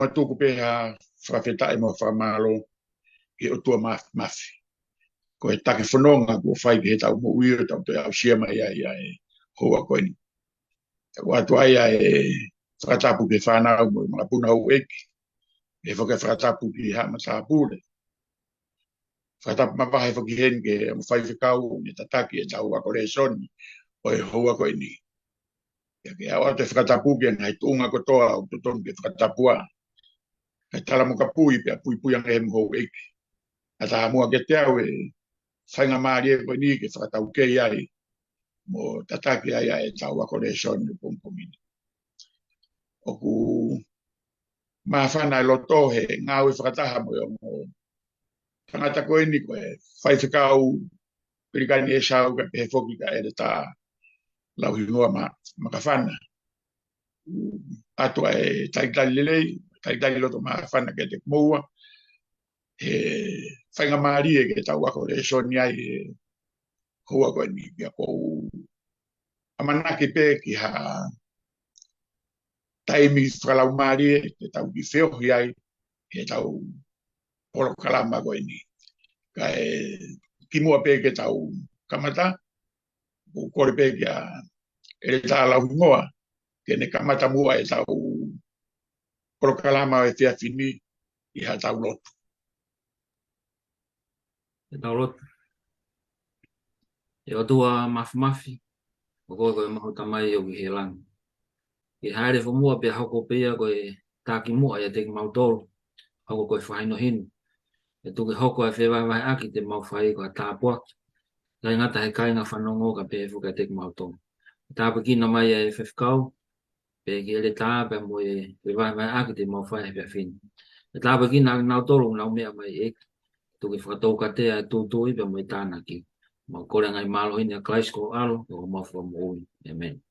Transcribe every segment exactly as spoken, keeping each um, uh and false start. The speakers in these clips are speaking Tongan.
matuku pē ha fakafetaʻi mo fakamālō ki he ʻOtua Māfimafi. Ko e taki fononga kuo fai ki heʻetau moʻui ʻo tau toe aʻusia mai ai ʻa e houa ko eni. ʻOatu ai ʻa e fakatapu ki he fānau mo e makapuna houʻeiki. ʻE foki ʻa e fakatapu ki Haʻa Matāpule. Fakatapu mavahe foki heni ki he ongo faifekau ne tataki ʻetau ako lēsoni ʻo e houa ko eni. Pea ke ʻoatu e fakatapu ki he ngaahi tuʻunga kotoa ʻoku totonu ke fakatapu ai. Kae tala mo kapui pea puipui ange he mo houʻeiki. ʻAtā muʻa kiate au e faingamālie ko eni ke fakataukei ai mo tataki ai ʻa ʻetau ako lēsoni ʻo e pongipongi ni. ʻOku māfana e loto he ngāue fakataha mo e ongo tangata ko eni ko e faifekau Pelikani ʻEsau kae pehē foki kia ʻEletā Lauhingoa Ma-, Makafana. ʻOatu ʻa e talitali lelei, talitali loto māfana kiate kimoua. He faingamālie ke tau ako lēsoni ai he houa ko eni pea ʻoku ou ʻamanaki pē ki ha taimi fakalaumālie ke tau kiʻi feohi ai heʻetau polokalama ko eni. Kae kimuʻa pē ke tau kamata, ʻoku ou kole pē kia ʻEletā Lauhingoa ke ne kamata muʻa ʻetau polokalama ʻo e efiafi ni ʻi haʻatau lotu. ʻE tau lotu. ʻE ʻOtua Māfimafi, ʻo koe ko e Maʻu Tamai ʻoku ʻi he langi. Ke hāʻele fakamuʻa pea hoko pē ia ko e takimuʻa ʻiate kimautolu, hoko ko e fakahinohino. ʻE tuku ke hoko ʻa e fevahevaheʻaki te mau fai ko ha tāpuaki, ʻikai ngata he kāinga fanongo kae pehē foki kiate kimautolu. Tāpuekina mai ʻa e faifekau, pea ki he ʻEletā pea mo e fevahevaheʻaki te mau fai he efiafi ni. ʻE tāpuekina ʻa kinautolu ʻoku nau meʻa mai ʻEiki. Tuku ke fakatoukatea ʻa e tūtuuʻi pea mo e tānaki. Mau kole ʻi he ngaahi mālohi ni ʻa Kalaisi ko ho ʻAlo, ko homau Fakamoʻui. ʻĒmeni.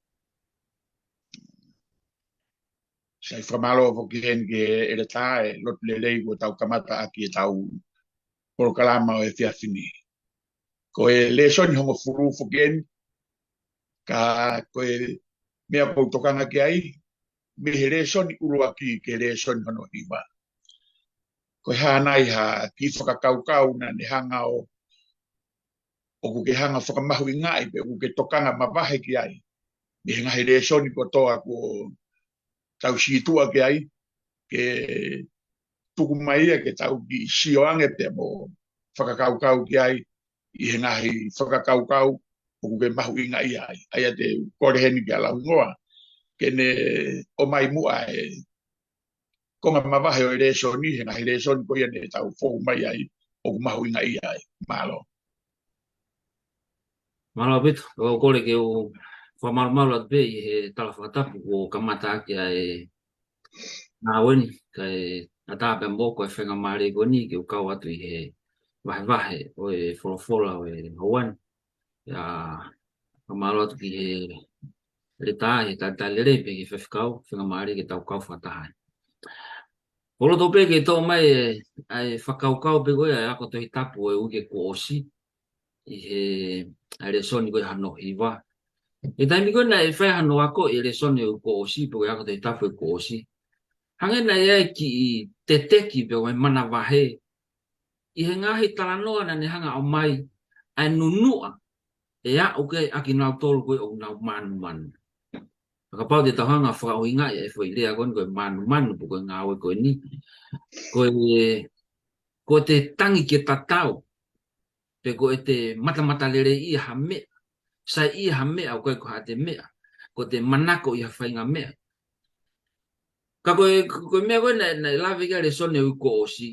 Sai, fakamālō foki heni ki he ʻEletā e lotu lelei kuo tau kamata ʻaki ʻetau polokalama ʻo e efiafi ni. Ko e lēsoni hongofulu foki eni, ka ko e meʻa ʻoku ou tokanga ki ai, mei he lēsoni ʻuluaki ki he lēsoni hono hiva. Ko e hā nai ha kiʻi fakakaukau naʻa ne hanga ʻo, ʻoku ke hanga ʻo fakamahuʻingaʻi pe ʻoku ke tokanga mavahe ki ai mei he ngaahi lēsoni kotoa kuo tau sītuʻa ki ai, ke tuku mai ia ke tau kiʻi sio ange pea mo fakakaukau ki ai ʻi he ngaahi fakakaukau ʻoku ke mahuʻingaʻia ai. ʻA ia te u kole heni kia Lauhingoa ke ne ʻomai muʻa e konga mavahe ʻo e lēsoni, he ngaahi lēsoni ko ia ne tau fou mai ai ʻoku mahuʻingaʻia ai. Mālō. Mālō ʻaupito, ʻoku ou kole ke u fakamalumalu atu pē ʻi he tala fakatapu kuo kamata ʻaki ʻa e ngāue ni, kae ʻatā pē mo ko e faingamālie ko eni ke u kau atu ʻi he vahevahe ʻo e folofola ʻo e houa ni. ʻIa, fakamālō atu ki he ʻEletā, he talitali lelei pea ki he faifekau, faingamālie ke tau kau fakataha ai. ʻOku ou loto pē ke toʻo mai e, ʻa e fakakaukau pē ko ia ʻa e ako Tohi Tapu ʻo e uike kuo ʻosi, ʻi he, ʻa e lēsoni ko ia hono hiva. ʻI he taimi ko ē naʻe fai hano ako ʻi he lēsoni ʻo e uike kuo ʻosi, pe ko e ako Tohi Tapu ʻo e uike kuo ʻosi. Hangē naʻe ʻi ai e kiʻi teteki pe ko e manavahē ʻi he ngaahi talanoa naʻa ne hanga ʻo ʻomai ʻa e nunuʻa ʻe aʻu ki ai ʻa kinautolu ko ē ʻoku nau mānumanu. Kapau te tau hanga ʻo fakaʻuhingaʻi e foʻi lea ko eni ko e mānumanu pe ko e ngāue ko eni. Ko e, ko ʻete tangi ke tatau, pe ko ʻete matamata lelei ʻi ha meʻa, sai ʻi ha meʻa ʻoku ʻikai ko haʻate meʻa, ko ʻete manako ʻi ha faʻahinga meʻa. Ka ko e, ko e meʻa ko ē naʻe, naʻe lave ki ai e lēsoni ʻo e uike kuo ʻosi,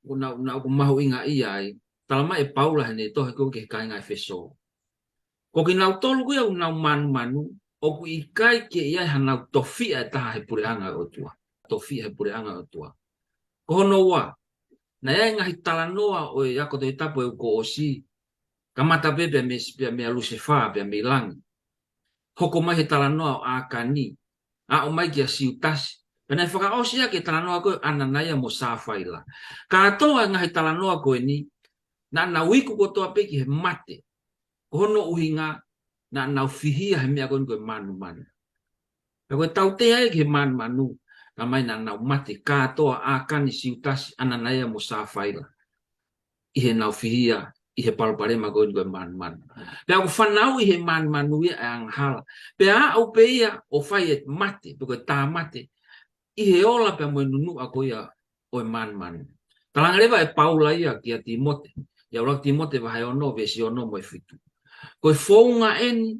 ʻoku nau, naʻa ku mahuʻingaʻia ai, talamai ʻe Paula heʻene tohi ko ē ki he kāinga ʻEfesō. Ko kinautolu ko ia ʻoku nau mānumanu, ʻoku ʻikai ke ʻi ai hanau tofiʻa ʻe taha he puleʻanga ʻo e ʻOtua. Tofiʻa he puleʻanga ʻo e ʻOtua. Ko hono ua, naʻe ʻi ai e ngaahi talanoa ʻo e ako Tohi Tapu ʻo e uike kuo ʻosi, kamata pē pea mei, pea meia Lusefā, pea mei langi. Hoko mai he talanoa ʻo ʻĀkani, aʻu mai kia Siutasi. Pea naʻe fakaʻosi ʻaki e talanoa ko ē ʻo ʻAnanaia mo Sāfaila. Kātoa e ngaahi talanoa ko eni, naʻa nau iku kotoa pē ki he mate. Ko hono ʻuhinga, naʻa nau fihia he meʻa ko eni ko e mānumanu. Pea ko e tautea ia ki he mānumanu, Talamai naʻa nau mate kātoa, ʻĀkani, Siutasi, ʻAnanaia mo Sāfaila, ʻi heʻenau fihia ʻi he palopalema ko eni ko e manumanu. Pea ʻoku fanauʻi he manumanu ia e angahala. Pea aʻu pē ia ʻo fai e mate, pe ko e tāmate, ʻi he ola pea mo e nunuʻa ko ia ʻo e manumanu. Talaange leva ʻe Paula ia kia Tīmote, ʻi he ʻuluaki Tīmote vahe ono, veesi ono mo e fitu: Ko e founga eni,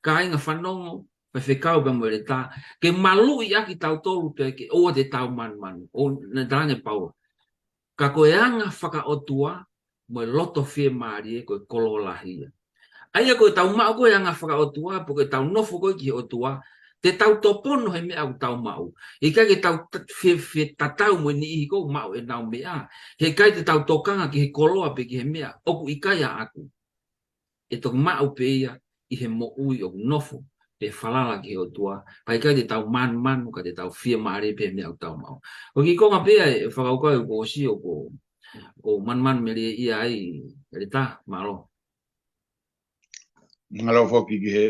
kāinga fanongo, faifekau pea mo e ʻeletā, ke maluʻi ʻaki kitautolu pea ke ʻoua te tau manumanu. ʻO ne talaange ʻe Paula, ka ko e anga fakaʻotua mo e loto fiemālie ko e koloa lahi ia. ʻA ia ko ʻetau maʻu ko e anga fakaʻotua, pe ko ʻetau nofo ko ē ki he ʻOtua, te tau topono he meʻa ʻoku tau maʻu. ʻIkai ke tau ta-, fie, fie tatau mo e niʻihi ʻoku maʻu ʻenau meʻa. He ʻikai te tau tokanga ki he koloa pe ki he meʻa ʻoku ʻikai ʻaʻaku. ʻE toki maʻu pē ia ʻi he moʻui ʻoku nofo pe falala ki he ʻOtua. Ka ʻikai te tau manumanu, ka te tau fiemālie pē he meʻa ʻoku tau maʻu. Ko e kiʻi konga pē ia e fakakaukau ʻoku ʻosi ʻoku, ʻoku manumanu melie ia ai, ʻeletā, mālō. Mālō foki ki he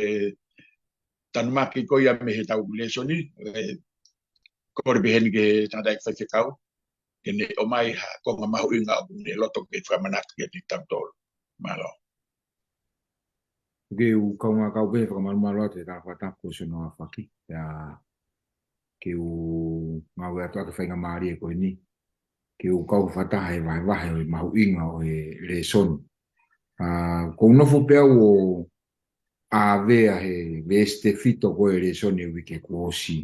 tanumaki ko ia mei heʻetau lēsoni, ē, kole pē heni ki he tangataʻeiki faifekau ke ne ʻomai ha konga mahuʻinga ʻoku ne loto ke fakamanatu kiate kitautolu. Mālō. Ke u kaungā kau pē fakamalumalu atu he talafakatapu kuo ʻosi hono aofaki. Pea ke u ngāue atu ʻaki e faingamālie ko eni ke u kau fakataha he vahevahe ʻo e mahuʻinga ʻo e lēsoni. ʻA, ʻoku ou nofo pē au ʻo ʻave ʻa e veesi tefito ko ē ʻo e lēsoni ʻo e uike kuo ʻosi,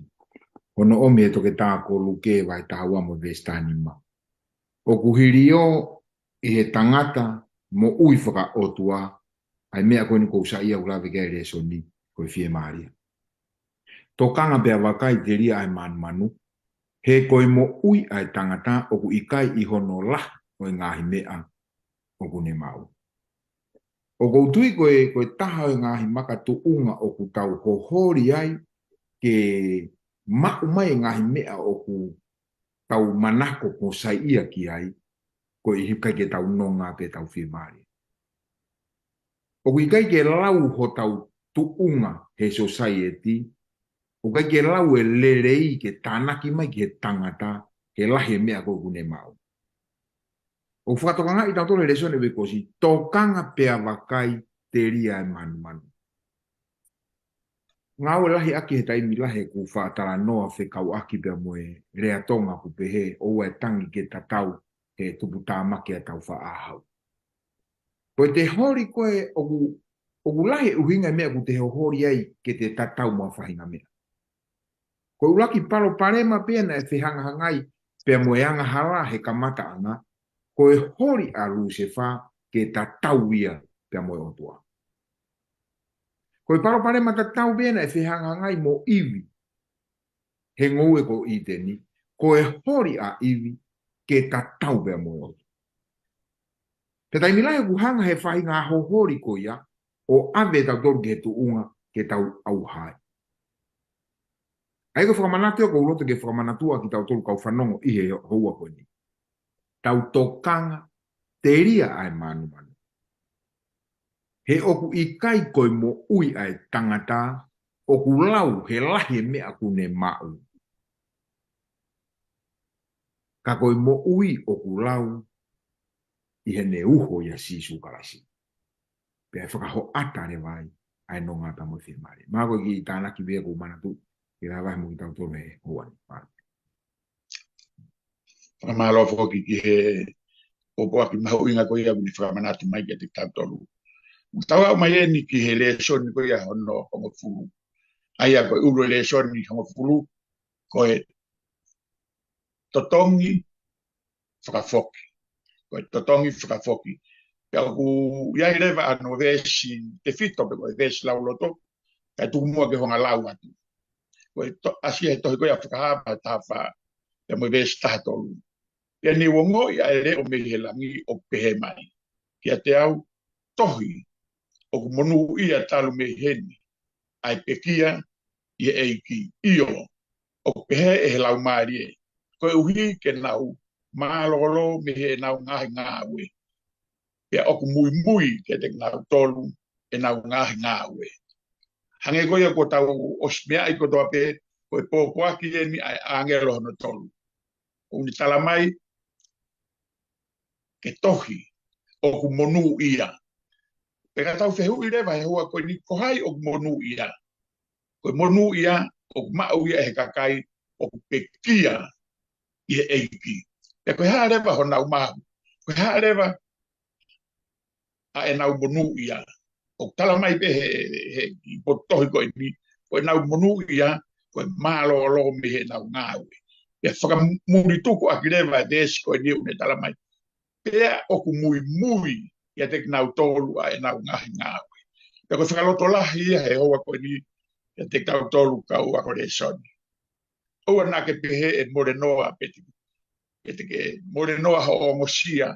hono ʻomi ʻe he toketā ko Luke vahe taha ua mo e veesi taha nima. ʻOku hilio ʻi he tangata moʻui fakaʻotua ʻa e meʻa ko eni ʻoku ou saiʻia ʻo lave ki ai he lēsoni, ko e fiemālie. Tokanga pea vakai, telia ʻa e manumanu, he ko e moʻui ʻa e tangata ʻoku ʻikai ʻi hono lahi ʻo e ngaahi meʻa ʻoku ne maʻu. ʻOku ou tui ko e, ko e taha ʻo e ngaahi makatuʻunga ʻoku tau hoholi ai ke maʻu mai e ngaahi meʻa ʻoku tau manako mo saiʻia ki ai, koeʻuhi ʻikai ke tau nonga pe tau fiemālie. ʻOku ʻikai ke lau hotau tuʻunga he sōsaieti, ʻoku ʻikai ke lau e lelei ke tānaki mai ki he tangata he lahi e meʻa ko ē ʻoku ne maʻu. ʻOku fakatokangaʻi kitautolu he lēsoni ʻo e uike kuo ʻosi, tokanga pea vakai, telia e manumanu. Ngāue lahi ʻaki he taimi lahi ʻeku faʻa talanoa fekauʻaki pea mo e lea Tonga ʻoku pehē, ʻoua ʻe tangi ke tatau, he tuputāmaki ʻa e tau faʻa ʻahau. Ko ʻete holi ko ē ʻoku, ʻoku lahi e ʻuhinga e meʻa ʻoku te hoholi ai ke te tatau mo ha faʻahinga meʻa. Ko e ʻuluaki palopalema pē ia naʻe fehangahangai pea mo e angahala he kamataʻanga, ko e holi ʻa Lusefā ke tatau ia pea mo e ʻOtua. Ko e palopalema tatau pē ia naʻe fehangahangai mo ʻIvi he ngoue ko ʻĪteni, ko e holi ʻa ʻIvi ke tatau pea mo e ʻOtua. Pea taimi lahi ʻoku hanga he faʻahinga hoholi ko ia ʻo ʻave kitautolu ki he tuʻunga ke tau ʻauha ai. ʻA ia ko e fakamanatu ia ʻoku ou loto ke fakamanatu ʻaki kitautolu kau fanongo ʻi he houa ko eni. Tau tokanga, telia ʻa e manumanu. He ʻoku ʻikai ko e moʻui ʻa e tangata ʻoku lau he lahi e meʻa ʻoku ne maʻu, ka ko e moʻui ʻoku lau ʻi heʻene uho ʻia Sīsū Kalaisi. Pea ʻe fakahoʻata leva ai ʻa e nonga pea mo e fiemālie. Mālō. Ko e kiʻi tānaki pē ia ʻoku ou manatu ke vahevahe mo kitautolu he houa ni. Mālō. Fakamālō foki ki he pōpoaki mahuʻinga ko ia ʻoku ne fakamanatu mai kiate kitautolu. Tau aʻu mai eni ki he lēsoni ko ia hono hongofulu. ʻA ia ko e ʻulu e lēsoni hongofulu, ko e totongi fakafoki. Ko e totongi fakafoki. Pea ʻoku ʻi ai leva ʻa hono veesi tefito pe ko e veesi lauloto, kae tuku muʻa ke u hanga ʻo lau atu. Ko e to-, ʻasi he tohi ko ia Fakahā vahe taha fā, pea mo e veesi taha tolu. Pea ne u ongoʻi ʻa e leʻo mei he langi ʻoku pehē mai kiate au, Tohi, ʻoku monūʻia talu mei heni ʻa e pekia ʻi he ʻEiki, ʻio, ʻoku pehē ʻe he Laumālie, koeʻuhi ke nau mālōlō mei heʻenau ngaahi ngāue, pea ʻoku muimui kiate kinautolu ʻenau ngaahi ngāue. Hangē ko ia kuo tau ʻosi meaʻi kotoa pē, ko e pōpoaki eni ʻa e ʻāngelo hono tolu. ʻOku ne tala mai ke tohi ʻoku monūʻia. Pea ka tau fehuʻi leva he houa ko eni, ko hai ʻoku monūʻia? Ko e monūʻia ʻoku maʻu ia ʻe he kakai ʻoku pekia ʻi he ʻEiki. Pea ko e hā leva honau mahu? Ko e hā leva ʻa ʻenau monūʻia? ʻOku tala mai pē he, he kiʻi potu tohi ko eni, ko ʻenau monūʻia ko e mālōlō mei heʻenau ngāue. Pea fakamulituku ʻaki leva e veesi ko eni ʻoku ne tala mai, pea ʻoku muimui ʻiate kinautolu ʻa ʻenau ngaahi ngāue. Pea ko e fakalotolahi ia he houa ko eni ʻiate kitautolu kau ako lēsoni. ʻOua naʻa ke pehē ʻe mole noa pe te, pe te ke mole noa hoʻo ongosia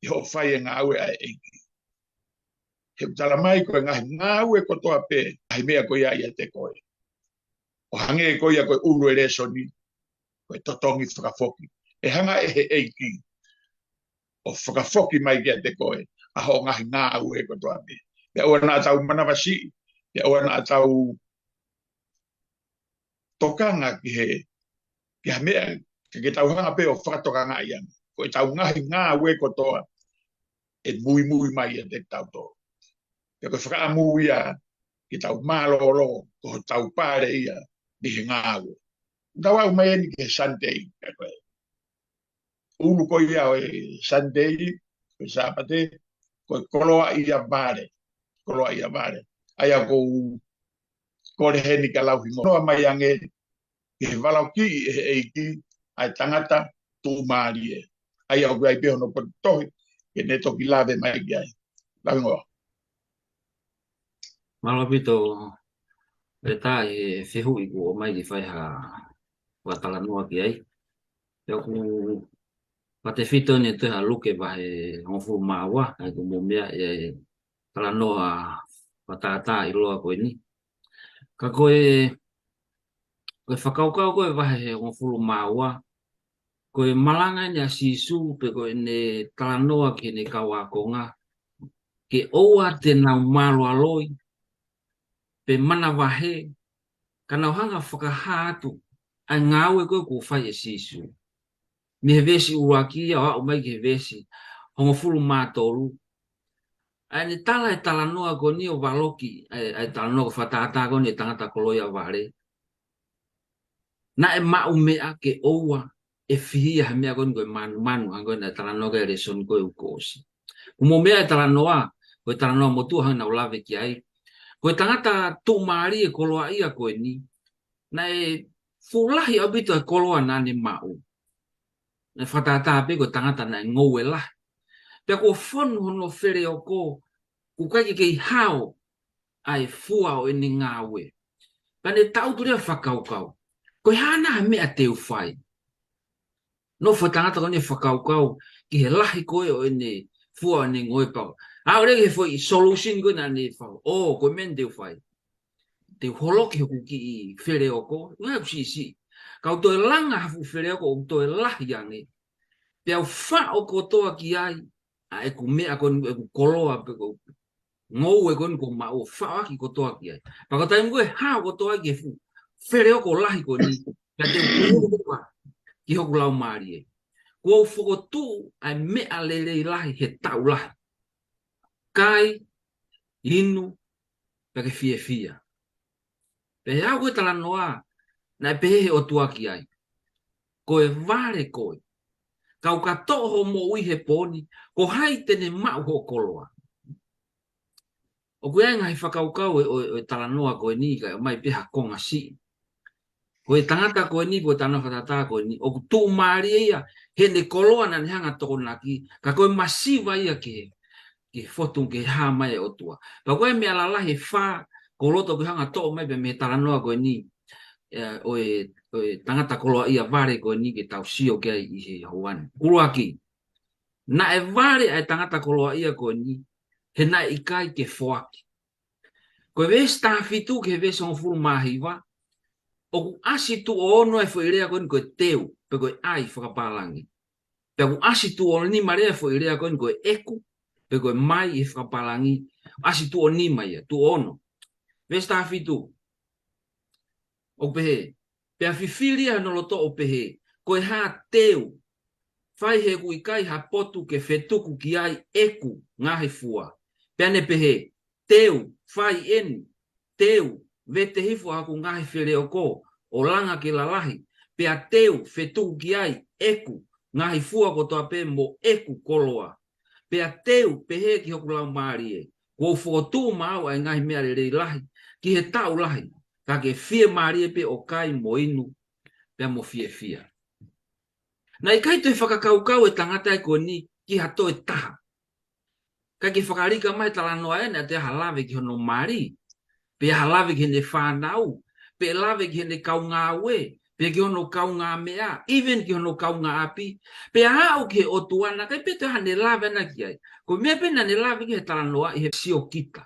ʻi hoʻo fai e ngāue ʻa e ʻEiki. He ʻoku tala mai ko e ngaahi ngāue kotoa pē, ngaahi meʻa ko ia ʻiate koe. ʻO hangē ko ia ko e ʻulu e lēsoni, ko e totongi fakafoki. ʻE hanga ʻe he ʻEiki ʻo fakafoki mai kiate koe ʻa hoʻo ngaahi ngāue kotoa pē. Pea ʻoua naʻa tau manavasiʻi, pea ʻoua naʻa tau tokanga ki he, ki ha meʻa, ke, ke tau hanga pē ʻo fakatokangaʻi ange. Ko ʻetau ngaahi ngāue kotoa ʻe muimui mai ʻiate kitautolu. Pea ko e fakaʻamu ia ke tau mālōlō, ko hotau pale ia ʻi he ngāue. Tau aʻu mai eni ki he Sunday, pea ko e ʻulu ko ia ʻo e Sunday, ko e Sāpate, ko e koloaʻia vale, koloaʻia vale. ʻA ia ʻoku ou kole heni ka lau hingoa mai ange, ke valokiʻi ʻe he ʻEiki ʻa e tangata tuʻumālie. ʻA ia ʻoku ʻi ai pē hono potu tohi, ke ne toki lave mai ki ai. Lau hingoa. Mālō ʻaupito, Leta, ʻi he fehuʻi kuo ʻomai ke fai ha fakatalanoa ki ai. Pea ʻoku fakatefito eni ʻi he tohi ʻa Luke vahe hongofulu mā ua, ʻa ia ʻoku mou meaʻi ʻa e talanoa fakatātā ʻiloa ko eni. Ka ko e, ko e fakakaukau ko e vahe hongofulu mā ua, ko e malanga eni ʻa Sīsū pe ko ʻene talanoa ki heʻene kau ākonga, ke ʻoua te nau mālualoi, pe manavahē, ka nau hanga fakahā atu ʻa e ngāue ko ē kuo fai ʻe Sīsū. Mei he veesi ʻuluaki ia ʻo aʻu mai ki he veesi hongofulu mā tolu. ʻA ʻene tala e talanoa ko eni ʻo valokiʻi, ʻa e, ʻa e talanoa ko e fakatātā ko eni e tangata koloaʻia vale. Naʻe maʻu meʻa ke ʻoua ʻe fihi ia he meʻa ko eni ko e mānumanu, hangē ko ē naʻe talanoa ki ai e lēsoni ko ē ʻoku ʻosi. Kuo mou meaʻi e talanoa, ko e talanoa motuʻa hangē naʻa ku lave ki ai. Ko e tangata tuʻumālie koloaʻia ko eni, naʻe fuʻu lahi ʻaupito e koloa naʻa ne maʻu. Naʻe fakatātā pē ko e tangata naʻe ngoue lahi. Pea kuo fonu hono feleoko, ʻoku ʻikai ke kei hao ʻa e fua ʻo ʻene ngāue. Pea ne tangutu leva ʻo fakakaukau, ko e hā nai ha meʻa te u fai? Nofo e tangata ko eni ʻo fakakaukau ki he lahi ko ē ʻo ʻene fua ʻo ʻene ngoue pau. ʻA ʻo lele ki he foʻi solution ko ē naʻa ne fai. ʻŌ, ko e meʻa eni te u fai, te u holoki hoku kiʻi feleoko, ʻuhinga ʻoku siʻisiʻi. Ka u toe langa ha fuʻu feleoko ʻoku toe lahi ange. Pea u faʻo kotoa ki ai ʻa ʻeku meʻa ko eni, ʻeku koloa pe ko e ngoue ko eni kuo u maʻu, faʻo ʻaki kotoa ki ai. Pea ko e taimi ko ē ʻe hao kotoa ai ki he fuʻu feleoko lahi ko eni, pea te u kūkulu kotoa ki hoku laumālie. Kuo u fokotuʻu ʻa e meʻa lelei lahi he taʻu lahi. Kai, inu, pea ke fiefia. Pea ʻi he ʻaho ko ē talanoa, naʻe pehē he ʻOtua ki ai, ko e vale koe. Ka u ka toʻo hoʻo moʻui he pō ni, ko hai te ne maʻu hoʻo koloa? ʻOku ʻi ai e ngaahi fakakaukau ʻo e, ʻo e, ʻo e talanoa ko eni, kae ʻomai pē ha konga siʻi. Ko e tangata ko eni, ko e tangata fakatātā ko eni, ʻoku tuʻumālie ia, heʻene koloa naʻa ne hanga ʻo tokonaki, ka ko e masiva ia ki he, ki he fotu, ki he hā mai e ʻOtua. Pea ko e meʻa lalahi ʻe fā, ʻoku ou loto ke u hanga ʻo toʻo mai pē mei he talanoa ko eni, ʻa e, ʻo e, ʻo e tangata koloaʻia vale ko eni ke tau sio ki ai ʻi he houa ni. ʻUluaki, naʻe vale ʻa e tangata koloaʻia ko eni, he naʻe ʻikai ke foaki. Ko e veesi taha fitu ki he veesi hongofulu mā hiva, ʻoku ʻasi tuʻo ono e foʻi lea ko eni ko e teu, pe ko e ʻai fakapālangi. Pea ʻoku ʻasi tuʻo nima leva e foʻi lea ko eni ko e ʻeku, pe ko e mai ʻi he fakapālangi, ʻasi tuʻo nima ia, tuʻo ono. Veesi taha fitu. ʻOku pehē, pea fifili ia hono loto ʻo pehē, ko e hā teu, fai he ʻoku ʻikai ha potu ke fetuku ki ai ʻeku ngaahi fua. Pea ne pehē, teu, fai eni, teu, vete hifo ʻa hoku ngaahi feleoko, ʻo langa ke lalahi, pea teu, fetuku ki ai ʻeku ngaahi fua kotoa pē mo ʻeku koloa. Pea teu, pehē ki hoku laumālie, kuo u fokotuʻu maʻau ʻa e ngaahi meʻa lelei lahi, ki he taʻu lahi, ka ke fiemālie pē ʻo kai mo inu, pea mo fiefia. Naʻe ʻikai toe fakakaukau e tangata ē ko eni ki ha toe taha. Ka ke fakalika mai talanoa ē naʻe toe ʻi ai ha lave ki hono mali, pe ʻi ai ha lave ki heʻene fānau, pe lave ki heʻene kaungāue, pe ki hono kaungāmeʻa, even ki hono kaungāʻapi. Pea aʻu ki he ʻOtua naʻe ʻikai pē toe ʻi ai haʻane lave ʻana ki ai. Ko e meʻa pē naʻa ne lave ki he talanoa ʻi he siokita.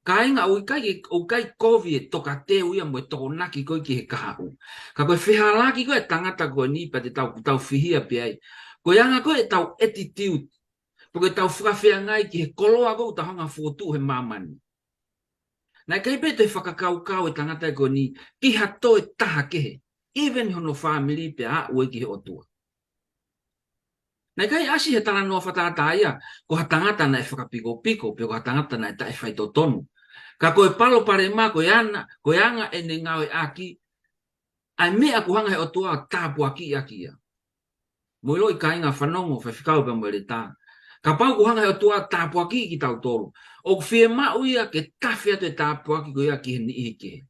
Kāinga, ʻoku ʻikai ke, ʻoku ʻikai kovi e tokateu ia mo e tokonaki ko ē ki he kahaʻu. Ka ko e fehālaaki ko ē e tangata ko eni pea te tau, tau fihia pē ai. Ko e anga ko ē ʻetau attitude, pe ko ʻetau fakafeangai ki he koloa ko ē ʻoku tau hanga fokotuʻu he māmani. Naʻe ʻikai pē toe fakakaukau e tangata ko eni ki ha toe taha kehe, even hono fāmili pea aʻu ē ki he ʻOtua. Naʻe ʻikai ʻasi he talanoa fakatātā ia ko ha tangata naʻe fakapikopiko, pe ko ha tangata naʻe taʻefaitotonu. Ka ko e palopalema, ko e anga, ko e anga ʻene ngāueʻaki ʻa e meʻa kuo hanga he ʻOtua ʻo tāpuakiʻi ʻaki ia. Mou ʻiloʻi kāinga, fanongo, faifekau pea mo e ʻeletā. Kapau kuo hanga he ʻOtua ʻo tāpuakiʻi kitautolu, ʻoku fiemaʻu ia ke tafe atu e tāpuaki ko ia ki he niʻihi kehe.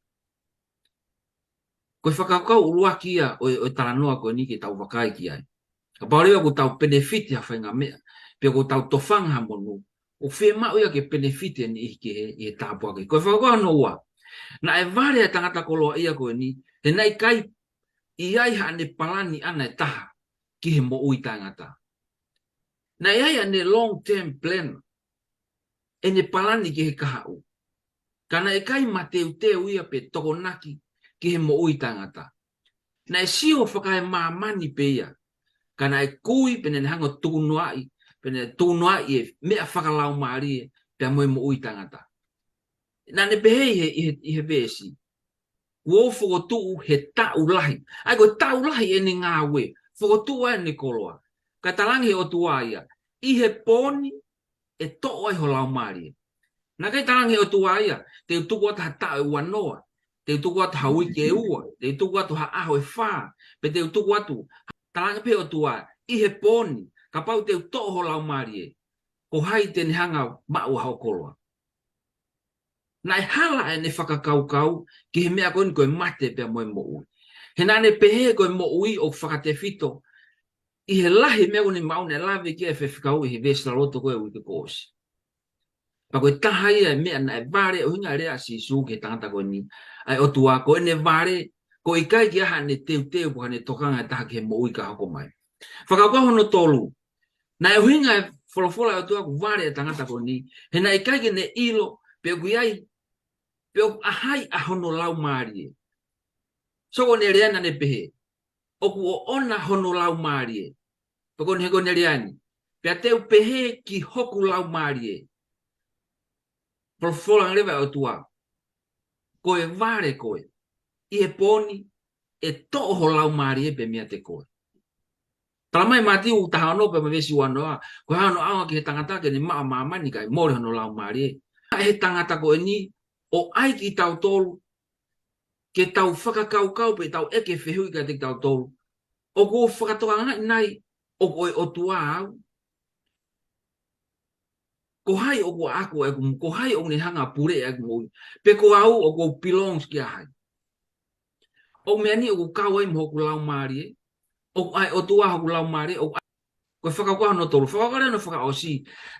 Ko e fakakaukau ʻuluaki ia ʻo e, ʻo e talanoa ko eni ke tau vakai ki ai. Kapau leva ʻoku tau penefiti ha faʻahinga meʻa, pe ʻoku tau tofanga ha monū, ʻoku fiemaʻu ia ke penefiti e niʻihi kehe ʻi he tāpuaki. Ko e fakakaukau hono ua, naʻe vale e tangata koloaʻia ko eni, he naʻe ʻikai ʻi ai haʻane palani ʻana ʻe taha ki he moʻui taʻengata. Naʻe ʻi ai haʻane long term plan, ʻene palani ki he kahaʻu. Ka naʻe ʻikai mateuteu ia pe tokonaki ki he moʻui taʻengata. Naʻe sio fakaemāmani pē ia. Ka naʻe kui pea naʻa ne hanga ʻo tukunoaʻi, pea naʻa ne tukunoaʻi e meʻa fakalaumālie pea mo e moʻui taʻengata. Naʻa ne pehē ʻi he, ʻi he, ʻi he veesi, kuo u fokotuʻu he taʻu lahi. ʻA ia ko e taʻu lahi ʻene ngāue, fokotuʻu ai ʻene koloa. Ka talaange he ʻOtua ia, ʻi he pō ni ʻe toʻo ai ho laumālie. Naʻe ʻikai talaange he ʻOtua ia, te u tuku atu ha taʻu ʻe uanoa, te u tuku atu ha uike ʻe ua, te u tuku atu ha ʻaho ʻe fā, pe te u tuku atu, talaange pē he ʻOtua, ʻi he pō ni, kapau te u toʻo ho laumālie, ko hai te ne hanga ʻo maʻu ʻa hoʻo koloa. Naʻe hala ʻene fakakaukau ki he meʻa ko eni ko e mate pea mo e moʻui. He naʻa ne pehē ko e moʻui ʻoku fakatefito ʻi he lahi e meʻa ko eni maʻu, naʻe lave ki ai e faifekau ʻi he veesi loloto ko ē uike kuo ʻosi. Pea ko e taha ia e meʻa naʻe vale, ʻuhinga e lea ʻa Sīsū ki he tangata ko eni, ʻa e ʻOtua, ko ʻene vale, ko e ʻikai ke ʻi ai haʻane teuteu pe ko haʻane tokanga ʻe taha ki he moʻui ka hoko mai. Fakakaukau hono tolu, naʻe ʻuhinga e folofola ʻa e ʻOtua ʻoku vale e tangata ko eni, he naʻe ʻikai ke ne ʻilo pe ʻoku ʻi ai, pe ʻoku ʻa hai ʻa hono laumālie. So ko ʻene lea naʻa ne pehē, ʻoku ʻoʻona hono laumālie. Pe ko ʻene, he ko ʻene lea ni, pea te u pehē ki hoku laumālie. Folofola ange leva e ʻOtua, ko e vale koe, ʻi he pō ni ʻe toʻo ho laumālie pē meiate koe. Tala mai Mātiu taha ono pea mo e veesi uanoa, ko e hā hono ʻaonga ki he tangata ke ne maʻu ʻa māmani kae mole hono laumālie. ʻA e tangata ko eni ʻo ʻai kitautolu ke tau fakakaukau pe tau ʻeke fehuʻi kiate kitautolu, ʻoku ou fakatokangaʻi nai ʻoku ʻo e ʻOtua au? Ko hai ʻoku ʻaʻaku ʻeku, ko hai ʻoku ne hanga ʻo puleʻi ʻeku moʻui? Pe ko au ʻoku ou belongs kia hai? ʻOku meʻa ni ʻoku kau ai mo hoku laumālie? ʻOku ʻa e ʻOtua hoku laumālie? ʻOku ʻa-, ko e fakakaukau hono tolu. Fakakaukau leva hono fakaʻosi,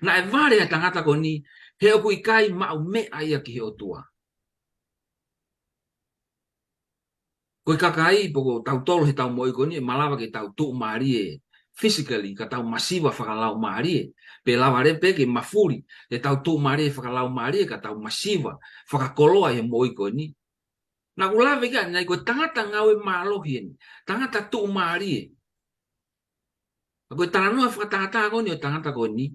naʻe vale e tangata ko eni, he ʻoku ʻikai maʻu meʻa ia ki he ʻOtua. Ko e kakai, pe ko tautolu he tau moʻui ko eni, ʻe malava ke tau tuʻumālie physically, ka tau masiva fakalaumālie. Pe lava leva pē ke mafuli, ke tau tuʻumālie fakalaumālie, ka tau masiva fakakoloa he moʻui ko eni. Naʻa ku lave ki ai, naʻe ko e tangata ngāue mālohi eni, tangata tuʻumālie. Ka ko e talanoa fakatātā ko eni ʻo e tangata ko eni,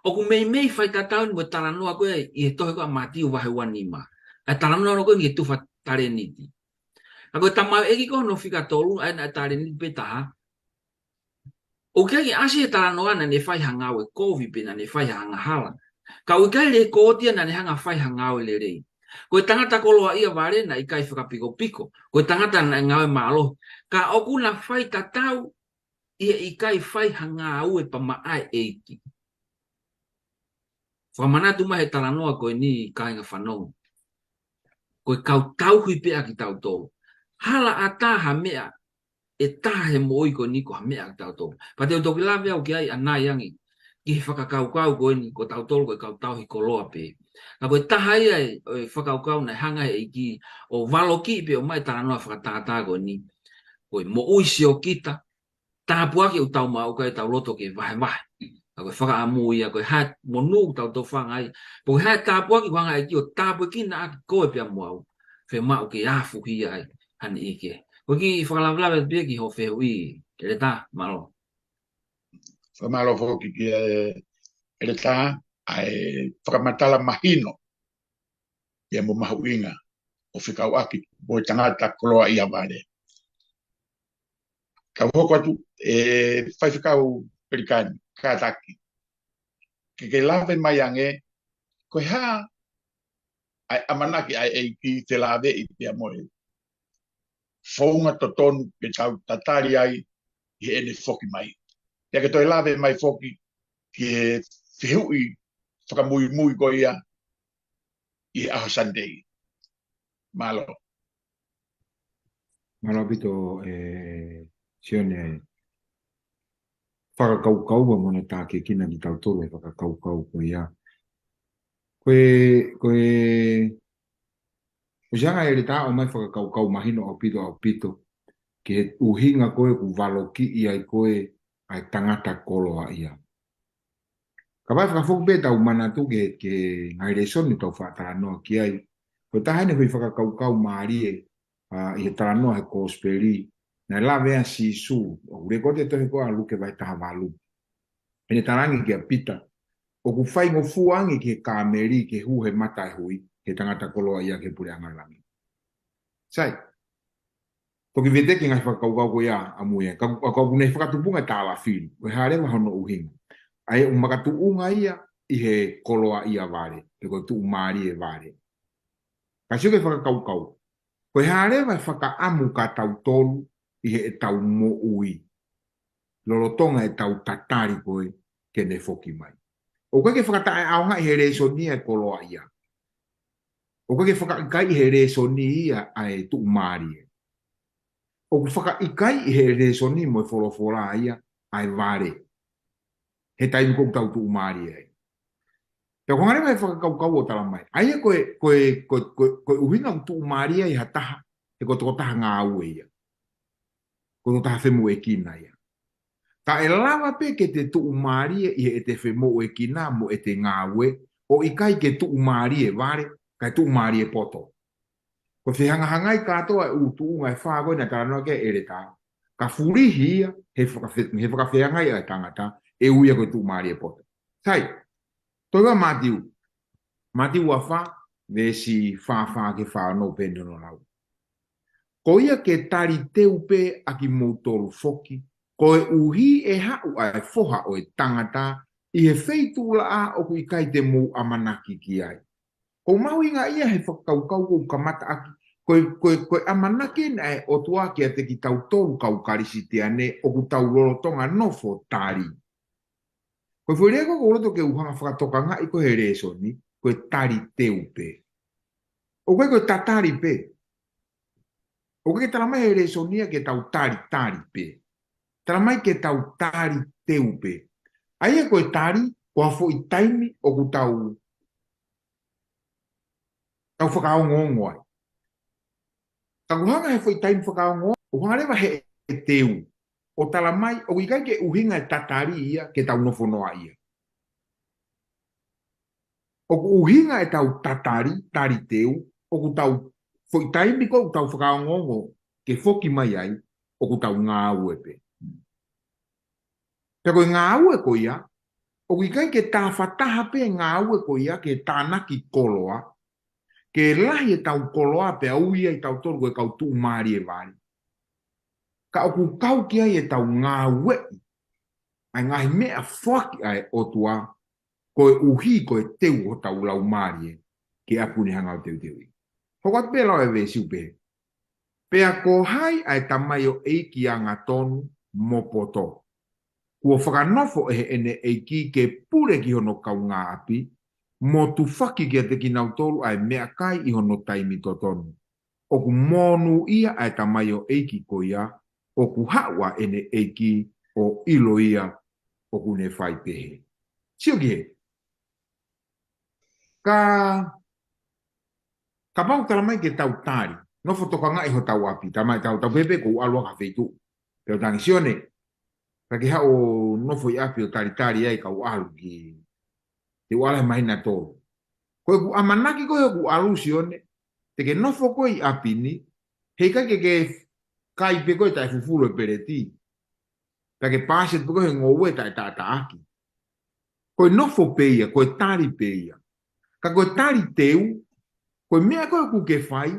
ʻoku meimei faitatau eni mo e talanoa ko ē ʻi he tohi ko ē ʻa Mātiu vahe uanima. ʻA e talanoa ko ē ki he tufa taleniti. Ka ko e tamaioʻeiki ko hono fika tolu, ʻa ē naʻe taleniti pē taha, ʻoku ʻikai ke ʻasi he talanoa naʻa ne fai ha ngāue kovi pe naʻa ne fai ha angahala. Ka ʻoku ʻikai lekooti ia naʻa ne hanga ʻo fai ha ngāue lelei. Ko e tangata koloaʻia vale naʻe ʻikai fakapikopiko. Ko e tangata naʻe ngāue mālohi. Ka ʻoku na fai tatau ʻi he ʻikai fai ha ngāue pea maʻa e ʻEiki. Fakamanatu mai he talanoa ko eni, kāinga fanongo, ko e kau tauhi pē ʻa kitautolu. Hala ʻatā ha meʻa ʻe taha he moʻui ko eni ko ha meʻa ʻa kitautolu. Pea te u toki lave au ki ai ʻanai ange ki he fakakaukau ko eni ko tautolu ko e kau tauhi koloa pē. Ka ko e taha ia e, e fakakaukau naʻe hanga he ʻEiki ʻo valokiʻi pea ʻomai e talanoa fakatātā ko eni. Ko e moʻui siokita, tāpuaki ʻoku tau maʻu, ʻikai ke tau loto ke vahevahe. Ka ko e fakaʻamu ia, ko e hā e monū ʻoku tau tofanga ai, pe ko e hā e tāpuaki ʻoku hanga he ʻEiki ʻo tāpuekina ʻaki koe pea mo au, fiemaʻu ke afuhi ai haʻane ʻi ke. Ko e kiʻi fakalavelave pē ki hoʻo fehuʻi, ʻEletā, mālō. Fakamālō foki kia ʻEletā, ʻa e fakamatala mahino ia mo mahuʻinga ʻo fekauʻaki mo e tangata koloaʻia vale. Kau hoko atu, ʻe Faifekau Pelikani, kātaki ke ke lave mai ange, ko e hā ʻa e ʻamanaki ʻa e ʻEiki te laveʻi pea mo e founga totonu ke tau tatali ai ʻi heʻene foki mai. Pea ke toe lave mai foki ki he fehuʻi fakamuimui ko ia ʻi he ʻaho Sunday. Mālō. Mālō ʻaupito, ʻe Sione, ʻa e fakakaukau ʻa e mona tākiekina kitautolu he fakakaukau ko ia. Ko e, ko e, ko e hanga ʻe ʻEletā ʻo ʻomai e fakakaukau mahino ʻaupito, ʻaupito ki he ʻuhinga ko ē ʻoku valokiʻi ai ko ē ʻa e tangata koloaʻia. Ka ʻe fakafoki pē ʻetau manatu ki he, ki he ngaahi lēsoni ʻoku tau faʻa talanoa ki ai. Ko e taha eni e foʻi fakakaukau mālie, ʻa, ʻi he talanoa he Kosipeli, naʻe lave ʻa Sīsū, ʻoku lekooti he tohi ko ē ʻa Luke vahe taha valu. ʻEne talaange kia Pita, ʻoku faingofua ange ki he kāmeli ke hū he mata e hui, ki he tangata koloaʻia ki he puleʻanga ʻo langi. Sai. Toki veteki e ngaahi fakakaukau ko ia ʻamui, ka, ka, ka ʻoku ne fakatupunga e tālafili, ko e hā leva hono ʻuhinga. ʻA ia ʻoku makatuʻunga ia ʻi he koloaʻia vale, pe ko e tuʻumālie vale. Ka sio ki he fakakaukau, ko e hā leva e fakaʻamu kia tautolu ʻi heʻetau moʻui lolotonga ʻetau tatali ko ē ke ne foki mai. ʻOku ʻikai ke fakataʻeʻaongaʻi he lēsoni ia e koloaʻia. ʻOku ʻikai ke fakaʻikaiʻi he lēsoni ia ʻa e tuʻumālie. ʻOku fakaʻikaiʻi he lēsoni mo e folofola ia ʻa e vale he taimi ko ē ʻoku tau tuʻumālie ai. Pea ko e hā leva e fakakaukau ʻoku talamai, ʻa ia ko e, ko e, ko e, ko e, ko e ʻuhinga ʻoku tuʻumālie ai ha taha, he ko e tokotaha ngāue ia. Ko e tokotaha femoʻuekina ia. Ka ʻe lava pē ke te tuʻumālie ʻi heʻete femoʻuekina mo ʻete ngāue, ʻo ʻikai ke tuʻumālie vale, kae tuʻumālie poto. Ko e fehangahangai kātoa e ʻū tuʻunga ʻe fā ko ē naʻe talanoa ki ai ʻEletā, ka fulihi ia he fakafe-, he fakafeangai ʻa e tangata, ʻe ui ia ko e tuʻumālie poto. Sai, toki ua Mātiu. Mātiu ua fā, veesi fā fā ki he fā ono, pehē hono lau: Ko ia ke tali teu pē ʻa kimoutolu foki, koeʻuhi ʻe haʻu ʻa e Foha ʻo e Tangata ʻi he feituʻulaʻā ʻoku ʻikai te mou ʻamanaki ki ai. ʻOku mahuʻinga ia he fakakaukau ʻoku kamata ʻaki, ko e, ko e, ko e ʻamanaki eni ʻa e ʻOtua kiate kitautolu kau Kalisitiane ʻoku tau lolotonga nofo tali. Ko e foʻi lea ko ē ʻoku ou loto ke u hanga ʻo fakatokangaʻi ko ē he lēsoni, ko e tali teu pē. ʻOku ʻikai ko e tatali pē. ʻOku ʻikai ke talamai he lēsoni ia ke tau talitali pē. Talamai ke tau tali teu pē. ʻA ia ko e tali, ko ha foʻi taimi ʻoku tau, tau fakaongoongo ai. Ka ʻoku hanga he foʻi taimi fakaongoongo, ʻoku hanga leva he teu ʻo talamai, ʻoku ʻikai ke ʻuhinga e tatali ia ke tau nofo noaʻia. ʻOku ʻuhinga ʻetau tatali, tali teu, ʻoku tau, foʻi taimi ko ē ʻoku tau fakaongoongo ke foki mai ai, ʻoku tau ngāue pē. Pea ko e ngāue ko ia, ʻoku ʻikai ke tafataha pē ngāue ko ia ke tānaki koloa, ke lahi ʻetau koloa pea ui ai tautolu ko e kau tuʻumālie vale. Ka ʻoku kau ki ai ʻetau ngāueʻi ʻa e ngaahi meʻa foaki ʻa e ʻOtua, koeʻuhi ko e teu hotau laumālie ki he ʻapi ne hanga ʻo teuteuʻi. Hoko atu pē lau e veesi ʻoku pehē: Pea ko hai ʻa e tamaioʻeiki angatonu mo poto, kuo fakanofo ʻe heʻene ʻeiki ke pule ki hono kaungāʻapi, mo tufaki kiate kinautolu ʻa e meʻakai ʻi hono taimi totonu? ʻOku monūʻia ʻa e tamaioʻeiki ko ia ʻoku haʻu ʻa ʻene ʻeiki ʻo ʻilo ia ʻoku ne fai pehē. Sio ki he. Ka, kapau tala mai ke tau tali, nofo tokangaʻi hotau ʻapi, tala mai tau, tau pehē pē ʻoku ou ʻalu ʻa ka feituʻu. Pea u tangi Sione, ka ke haʻu ʻo nofo ʻi ʻapi ʻo talitali ai kau ʻalu ki, te u ʻalu he māhina tolu. Ko ʻeku ʻamanaki ko ē ʻoku ʻalu Sione, te ke nofo koe ʻi ʻapi ni, heʻikai ke ke kai pē koe taʻefufulu e peleti. Pea ke paasi pē koe he ngoue taʻetaʻataʻaki. Ko e nofo pē ia, ko e tali pē ia. Ka ko e tali teu, ko e meʻa ko ē ʻoku ke fai,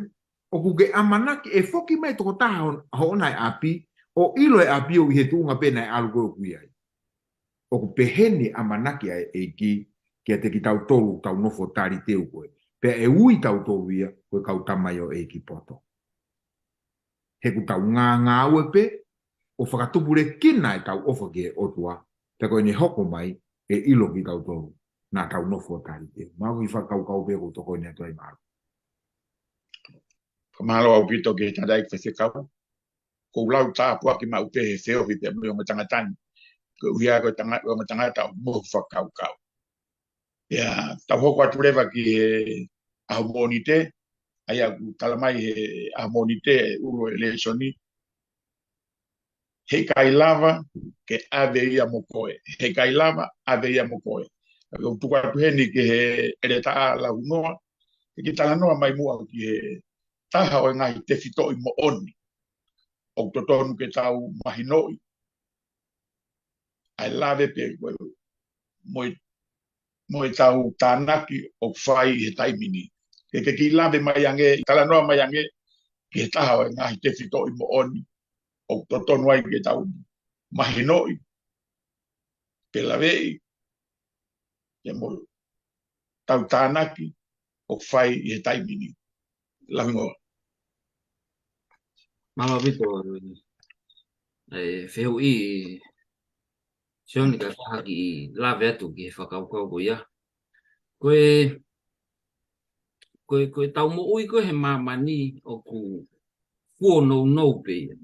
ʻoku ke ʻamanaki ʻe foki mai tokotaha hon-, hoʻona e ʻapi, ʻo ʻilo e ʻapi ʻo ʻi he tuʻunga pē naʻe ʻalu ko ē ʻoku ʻi ai. ʻOku pehē ni ʻamanaki ʻa e ʻeiki kiate kitautolu ʻoku tau nofo tali teu ko ē. Pea ʻe ui tautolu ia ko e kau tamaioʻeiki poto. He ʻoku tau ngāngāue pē ʻo fakatupulekina ʻetau ʻofa ki he ʻOtua, pea ko ʻene hoko mai ʻe ʻilo kitautolu naʻa tau nofo tali teu. Mau ki fakakaukau pē ʻoku tokoni atu ai, mālō. Ka mālō ʻaupito ki he tala ʻa e faifekau. Ko u lau tāpuaki maʻu pē he feohi pē mo e ongo tangata ni. Koeʻuhi ko e tanga-, ongo tangata ʻoku mohu fakakaukau. Ia, tau hoko atu leva ki he ʻaho Mōnite, ʻa ia ʻoku tala mai he ʻaho Mōnite, ʻulu e lēsoni. Heʻikai lava ke ʻave ia mo koe. Heʻikai lava ʻave ia mo koe. Ka u tuku atu heni ki he ʻeletaʻa Lauhingoa, ke ke talanoa mai muʻa ki he taha ʻo e ngaahi tefitoʻi moʻoni ʻoku totonu ke tau mahinoʻi. ʻA e lave pē ko e mo e, mo e tau tānaki ʻoku fai he taimi ni. Ke ke kiʻi lave mai ange, talanoa mai ange ki he taha ʻo e ngaahi tefitoʻi moʻoni ʻoku totonu ai ke tau mahinoʻi, ke laveʻi, ke mo tau tānaki ʻoku fai he taimi ni. Lauhingoa. Mālō ʻaupito, e, fehuʻi Sione, ka taha kiʻi lave atu ki he fakakaukau ko ia. Ko e, ko e, ko e tau moʻui ko ē he māmani ʻoku fuonounou pē ia.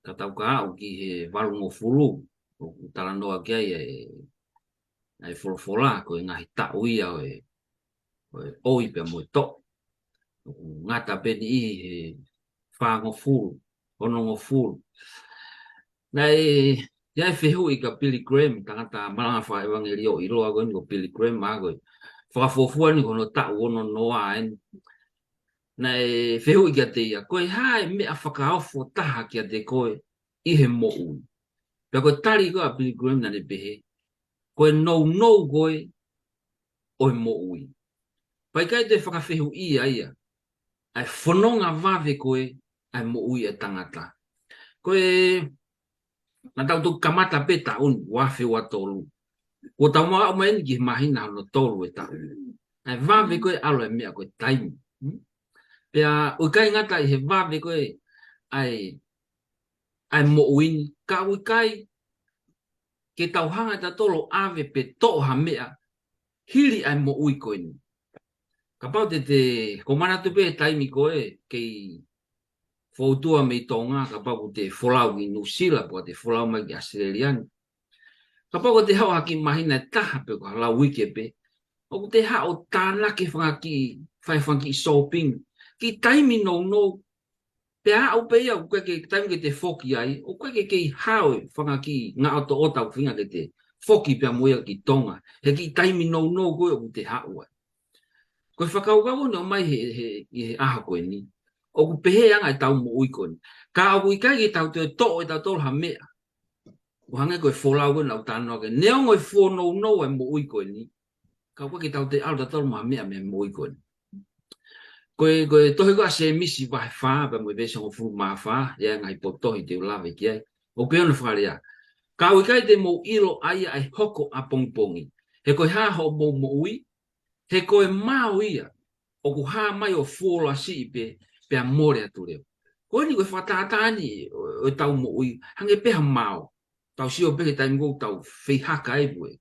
Ka tau ka aʻu ki he valungofulu, ʻoku talanoa ki ai e, ʻa e folofola, ko e ngaahi taʻu ia ʻo e, ʻo e ʻoi pea mo e toʻo. ʻOku ngata pē ni ʻi he fāngofulu, onongofulu. Naʻe, ia e fehuʻi kia Billy Graham, tangata malanga fakaʻevangeliō ʻiloa ko eni ko Billy Graham, ʻa ko e fakafuofua ni ko hono taʻu ono noa eni. Naʻe fehuʻi kiate ia, ko e hā e meʻa fakaofo taha kiate koe ʻi he moʻui? Pea ko e tali ko ē ʻa Billy Graham naʻa ne pehē, ko e nounou ko ē ʻo e moʻui. Pea ʻikai toe fakafehuʻia ia, ʻa e fononga vave ko ē ʻa e moʻui ʻa e tangata. Ko e, naʻa tau toki kamata pē taʻu ni, ua afe ua tolu. Kuo tau maʻu mai eni ki he māhina hono tolu e taʻu ni. ʻA e vave ko ē ʻalu e meʻa ko e taimi. Hmm? Pea ʻoku ʻikai ngata ʻi he vave ko ē ʻa e, ʻa e moʻui ni, ka ʻoku ʻikai ke tau hanga ʻe tautolu ʻo ʻave pe toʻo ha meʻa hili ʻa e moʻui ko eni. Kapau te te, ʻoku ou manatu pē he taimi ko ē kei foutua mei Tonga, kapau ʻoku te folau ki Nuʻusila, pe ʻoku te folau mai ki ʻAositelēlia ni. Kapau ʻoku te haʻu ha kiʻi māhina ʻe taha pe ko ha lau uike pē, ʻoku te haʻu ʻo tānaki fanga kiʻi, fai fanga kiʻi shopping. Kiʻi taimi nounou, pea aʻu pē ia, ʻoku ʻikai ke taimi ke te foki ai, ʻoku ʻikai ke kei hao e fanga kiʻi ngaʻotoʻota ʻoku feinga ke te foki pea mo ia ki Tonga. He kiʻi taimi nounou ko ē ʻoku te haʻu ai. Ko e fakakaukau ʻoku ne ʻomai he, he, ʻi he ʻaho ko eni. ʻOku pehē anga e tau moʻui ko eni. Ka ʻoku ʻikai ke tau toe toʻo ʻe tautolu ha meʻa. ʻO hangē ko e folau ko ē naʻa ku talanoa ki ai. Neongo e fuonounou e moʻui ko eni, ka ʻoku ʻikai ke tau toe ʻalu tautolu mo ha meʻa mei he moʻui ko eni. Ko e, ko e tohi ko ē ʻa Sēmisi vahe fā, pea mo e veesi hongofulu mā fā, ʻi ai e ngaahi potu tohi te u lave ki ai. ʻOku pehē hono fakalea: Ka ʻoku ʻikai te mou ʻilo ʻa ia ʻe hoko ʻapongipongi. He ko e hā hoʻomou moʻui? He ko e mao ia, ʻoku hā mai ʻo fuoloa siʻi pē, pea mole atu leva. Ko eni ko e fakatātā eni ʻo, ʻo ʻetau moʻui, hangē pē ha mao. Tau sio pē ki he taimi ʻoku tau feihaka ai pē,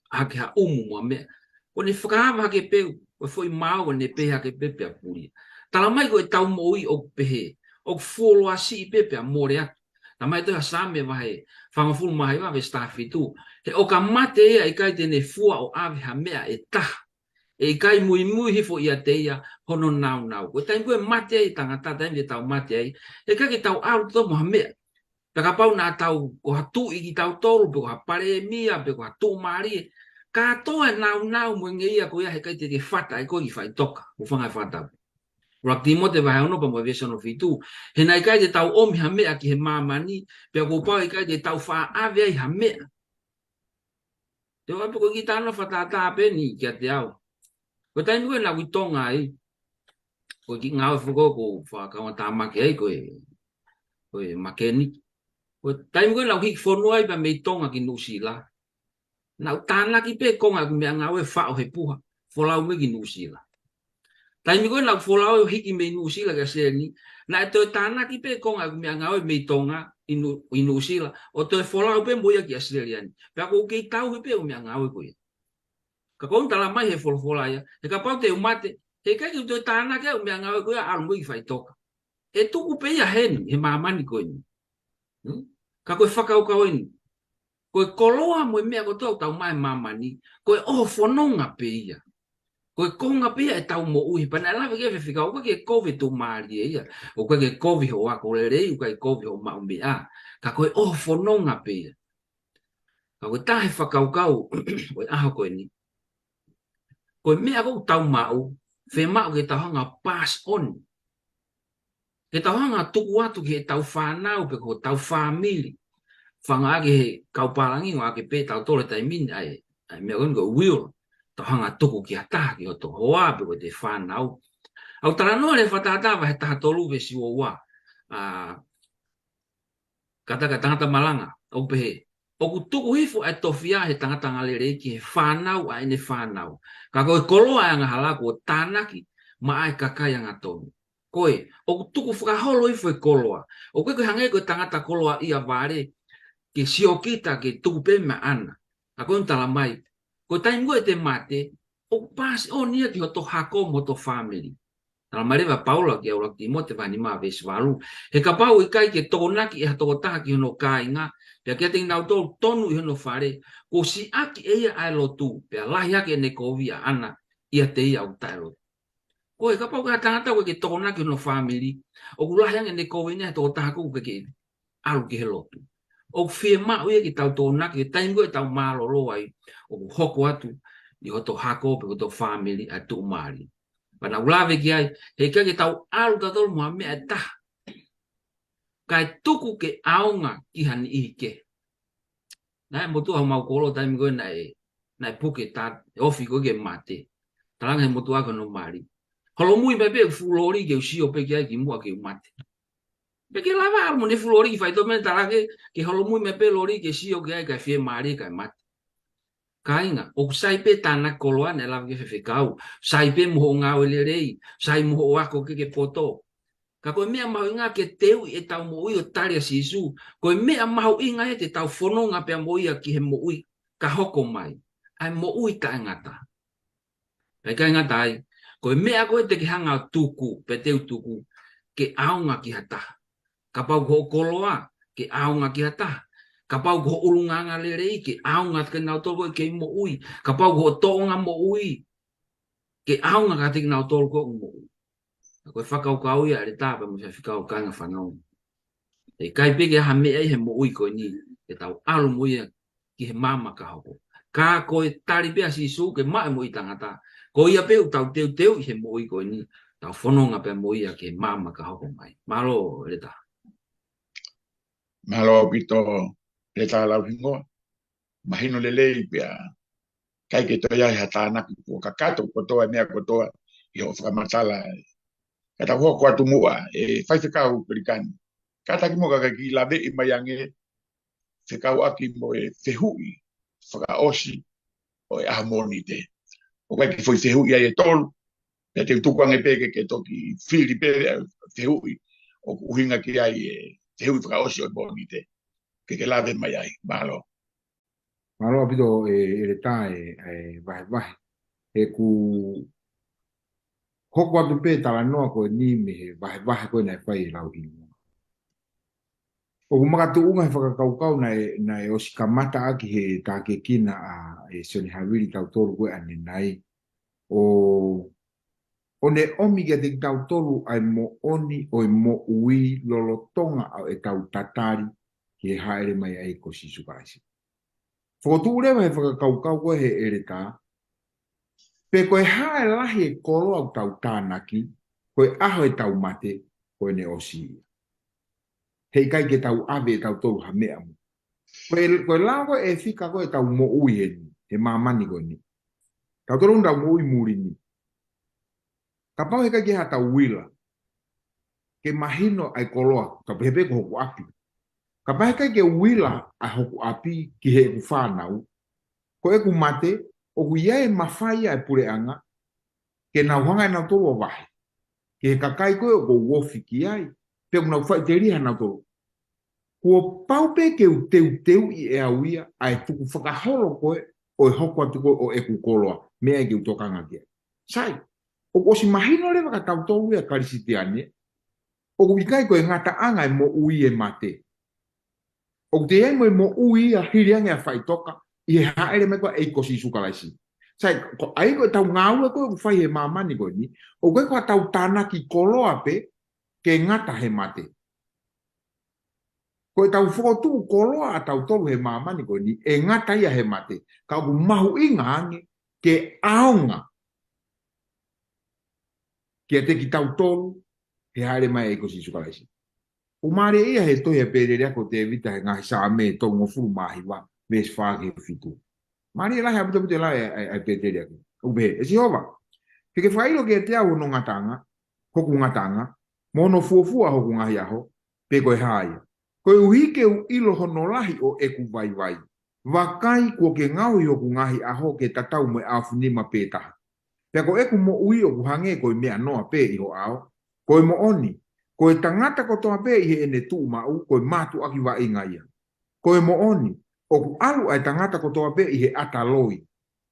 hake ha ʻumu mo ha meʻa. Ko ʻene fakaava hake pē, ko e foʻi mao, ko ʻene pehē hake pē pea pulia. Talamai ko ʻetau moʻui ʻoku pehē, ʻoku fuoloa siʻi pē pea mole atu. Talamai ʻe he tohi ʻa Saame vahe fāngofulu mā hiva veesi taha fitu: He ʻoka mate ia, ʻe ʻikai te ne fua ʻo ʻave ha meʻa ʻe taha. ʻE ʻikai muimui hifo ʻiate ia hono nāunau. Ko e taimi ko ē ʻe mate ai e tangata, taimi te tau mate ai, ʻe ʻikai ke tau ʻalu tautolu mo ha meʻa. Pea kapau naʻa tau ko ha tuʻi kitautolu, pe ko ha palēmia, pe ko ha tuʻumālie, kātoa e nāunau mo e ngeia ko ia, he ʻikai te ke fata ai koe ki faʻitoka. Hūfanga he fakatapu. ʻUluaki Tīmote vahe ono pea mo e veesi hono fitu: He naʻe ʻikai te tau ʻomi ha meʻa ki he māmani, pea kuo pau ʻe ʻikai te tau faʻa ʻave ai ha meʻa. Te u ʻai pē ko e kiʻi talanoa fakatātā pē eni kiate au. Ko e taimi ko ē naʻa ku ʻi Tonga ai, ko e kiʻi ngāue foki ko ē ʻoku ou fakakaungātāmaki ai, ko e, ko e makeniki. Ko e taimi ko ē naʻa ku hiki fonua ai pea mei Tonga ki Nuʻusila, naʻa ku tānaki pē konga ʻeku meʻangāue ʻo faʻo he puha, folau mai ki Nuʻusila. Taimi ko ē naʻa ku folau ʻo hiki mei Nuʻusila ki ʻAositelēlia ni, naʻe toe tānaki pē konga ʻeku meʻangāue mei Tonga ʻi Nu-, ʻi Nuʻusila, ʻo toe folau pē mo ia ki ʻAositelēlia ni. Pea ʻoku ou kei tauhi pē ʻeku meʻangāue ko ia. Ka ʻoku talamai ʻe he folofola ia, he kapau te u mate, he ʻikai ke u toe tānaki ʻeku meʻangāue ko ia ʻo ʻalu mo ia ki faʻitoka. ʻE tuku pē ia heni, he māmani ko eni. Hmm? Ka ko e fakakaukau eni. Ko e koloa mo e meʻa kotoa ʻoku tau maʻu he māmani, ko e ʻoho fononga pē ia. Ko e konga pē ia ʻetau moʻui, pea naʻe lave ki ai e faifekau, ʻoku ʻikai ke kovi e tuʻumālie ia, ʻoku ʻikai ke kovi hoʻo ako lelei, ʻoku ʻikai ke kovi hoʻo maʻu meʻa, ka ko e ʻoho fononga pē ia. Ka ko e taha e fakakaukau ʻo e ʻaho ko eni. Ko e meʻa ʻoku tau maʻu, fiemaʻu ke tau hanga ʻo pass on. Ke tau hanga ʻo tuku atu ki heʻetau fānau pe ko hotau fāmili. Fakaʻaongaʻi ʻe he kau pālangi, ʻoku ʻikai ke pehē ʻe tautolu he taimi ni ʻa e, ʻa e meʻa ko eni ko e will. Tau hanga ʻo tuku ki ha taha, ki hoto hoa pe ko ʻete fānau. ʻOku talanoa leva e Fakatātā vahe taha tolu veesi ua ua. ʻA, kātaki ʻa e tangata malanga, ʻoku pehē: ʻOku tuku hifo ʻa e tofiʻa ʻa e tangata angalelei ki he fānau ʻa ʻene fānau. Ka ko e koloa ʻa e angahala kuo tānaki maʻa e kakai angatonu. Ko e, ʻoku tuku fakaholo hifo e koloa. ʻOku ʻikai ke hangē ko e tangata koloaʻia vale, ke siokita ke tuku pē maʻana. Ka ko eni talamai, ko e taimi ko ē te mate, ʻoku pass on ia ki hoto hako mo hoto fāmili. Talamai leva ʻe Paula ki he ʻUluaki Tīmote vahe nima veesi valu: He kapau ʻe ʻikai ke tokonaki ʻe ha tokotaha ki hono kāinga, pea kiate kinautolu tonu ʻi hono fale, kuo siʻaki ʻe ia ʻa e lotu, pea lahi hake ʻene kovi ʻaʻana ʻiate ia ʻoku taʻelotu. Ko e kapau ko ha tangata ʻoku ʻikai ke tokonaki hono fāmili, ʻoku lahi ange ʻene kovi ʻene ʻa e tokotaha ʻoku ʻikai ke ʻalu ki he lotu. ʻOku fiemaʻu ia ke tau tokonaki he taimi ko ē ʻoku tau mālōlō ai, ʻoku hoko atu ʻi hoto hako pe ko hoto fāmili ʻa e tuʻumālie. Pea naʻa ku lave ki ai, he ʻikai ke tau ʻalu tautolu mo ha meʻa ʻe taha, kae tuku ke ʻaonga ki ha niʻihi kehe. Naʻe motuʻa homau kolo taimi ko ē naʻe, naʻe puke, tā, ofi ko ē ke mate. Talaange ʻe he motuʻa ko hono mali: Holomui mai pē ʻeku fuʻu loli ke u sio pē ki ai kimuʻa ke u mate. Pea ke lava ʻalu mo ʻene fuʻu loli ki faitoʻo mei talaange ke holomui mai pē loli ke sio ki ai kae fiemālie kae mate. Kāinga, ʻoku sai pē tānaki koloa naʻe lave ki ai e faifekau. Sai pē mo hoʻo ngāue lelei. Sai mo hoʻo ako kehekehe poto. Ka ko e meʻa mahuʻinga ke teuʻi ʻetau moʻui ʻo tali ʻa Sīsū. Ko e meʻa mahuʻinga ia te tau fononga pea mo ia ki he moʻui ka hoko mai. ʻA e moʻui taʻengata. Pea ʻikai ngata ai, ko e meʻa ko ē te ke hanga ʻo tuku, pe te u tuku, ke ʻaonga ki ha taha. Kapau ko hoʻo koloa, ke ʻaonga ki ha taha. Kapau ko hoʻo ʻulungaanga lelei, ke ʻaonga kiate kinautolu ko ē kei moʻui. Kapau ko hoʻo tōʻonga moʻui, ke ʻaonga kiate kinautolu ko ē ʻoku moʻui. Ka ko e fakakaukau ia ʻa e leta pea mo e faifekau, kāinga fanongo. ʻE ʻikai pē ke ʻi ai ha meʻa ʻi he moʻui ko eni ke tau ʻalu mo ia ki he maama ka hoko. Ka ko e tali pē ʻa Sīsū ke maʻu e moʻui taʻengata. Ko ia pē ʻoku tau teuteu ʻi he moʻui ko eni, tau fononga pea mo ia ki he maama ka hoko mai. Mālō leta. Mālō ʻaupito leta Lauhingoa. Mahino lelei pea ʻikai ke toe ʻi ai ha tānaki, kuo kakato kotoa e meʻa kotoa ʻi hoʻo fakamatala Ka tau hoko atu muʻa, ʻe Faifekau Pelikani. Kātaki muʻa ka ke kiʻi laveʻi mai ange fekauʻaki mo e fehuʻi fakaʻosi ʻo e ʻaho Mōnite. ʻOku ʻi ai e kiʻi foʻi fehuʻi ai ʻe tolu, pea te u tuku ange pē ke ke toki fili pē ʻa e fehuʻi ʻoku ʻuhinga ki ai e fehuʻi fakaʻosi ʻo e Mōnite. Ke ke lave mai ai, mālō. Mālō ʻaupito ʻe, ʻEletā e, e vahevahe. He ʻoku hoko atu pē talanoa ko eni mei he vahevahe ko ē naʻe fai ʻe Lauhingoa. ʻOku makatuʻunga he fakakaukau naʻe, naʻe ʻosi kamata ʻaki he tākiekina ʻa e Sione Havili tautolu ko ē ʻanenai. ʻO, ʻo ne ʻomi kiate kitautolu ʻa e moʻoni ʻo e moʻui lolotonga ʻo ʻetau tatali ki he hāʻele mai ʻa e ʻEiki ko Sīsū Kalaisi. Fokotuʻu leva he fakakaukau ko ē he ʻEletā, pe ko e hā e lahi e koloa ʻoku tau tānaki, ko e ʻaho ʻetau mate, ko ʻene ʻosi ia. He ʻikai ke tau ʻave ʻe tautolu ha meʻa mo. Ko e, ko e lao ko ē ʻe fika ko ē ʻetau moʻui heni, he māmani ko eni. Tautolu ʻoku tau moʻui muli ni. Kapau heʻikai ke ʻi ai haʻatau uila ke mahino ʻa e koloa, ka pehē pē ko hoku ʻapi. Kapau heʻikai ke uila ʻa hoku ʻapi ki heʻeku fānau, ko ʻeku mate, ʻoku ʻi ai e mafai ʻa e puleʻanga ke nau hanga ʻe nautolu ʻo vahe ki he kakai ko ē ʻoku ou ofi ki ai, pe ʻoku nau faʻiteliha nautolu. Kuo pau pē ke u teuteuʻi ʻe au ia ʻa e tukufakaholo ko ē ʻo e hoko atu ko ē ʻo ʻeku koloa, meʻa ia ke u tokanga ki ai. Sai, ʻoku ʻosi mahino leva kia tautolu ia Kalisitiane, ʻoku ʻikai ko e ngataʻanga e moʻui e mate. ʻOku ʻi ai mo e moʻui ia hili ange ʻa e faʻitoka ʻi he hāʻele mai ko ē ʻa e ʻEiki ko Sīsū Kalaisi. Sai, ko ai ko ʻetau ngāue ko ē ʻoku fai he māmani ko eni, ʻoku ʻikai ko haʻatau tānaki koloa pē ke ngata he mate. Ko ʻetau fokotuʻu koloa ʻa tautolu he māmani ko eni, ʻe ngata ia he mate, ka ʻoku mahuʻinga ange ke ʻaonga kiate kitautolu he hāʻele mai ʻa e ʻEiki ko Sīsū Kalaisi. ʻOku mālie ia he tohi ʻa Pēteliake ʻo Tēvita he ngaahi Saame tolungofulu mā hiva, veesi fā ki he fitu. Mālie lahi ʻaupito ʻaupito e lau ʻa, ʻa, ʻa Pēteliake. ʻOku pehē, ʻE Sihova, ke ke fakaʻilo kiate au hono ngataʻanga, hoku ngataʻanga, mo hono fuofua hoku ngaahi ʻaho, pe ko e hā ia. Koeʻuhi ke u ʻilo hono lahi ʻo ʻeku vaivai. Vakai kuo ke ngaohi hoku ngaahi ʻaho ke tatau mo e ʻaofinima pē taha. Pea ko ʻeku moʻui ʻoku hangē ko e meʻanoa pē ʻi ho ʻao. Ko e moʻoni, ko e tangata kotoa pē ʻi heʻene tuʻumaʻu, ko e mātuʻaki vaʻinga ia. Ko e moʻoni, ʻoku ʻalu ʻa e tangata kotoa pē ʻi he ʻata loi.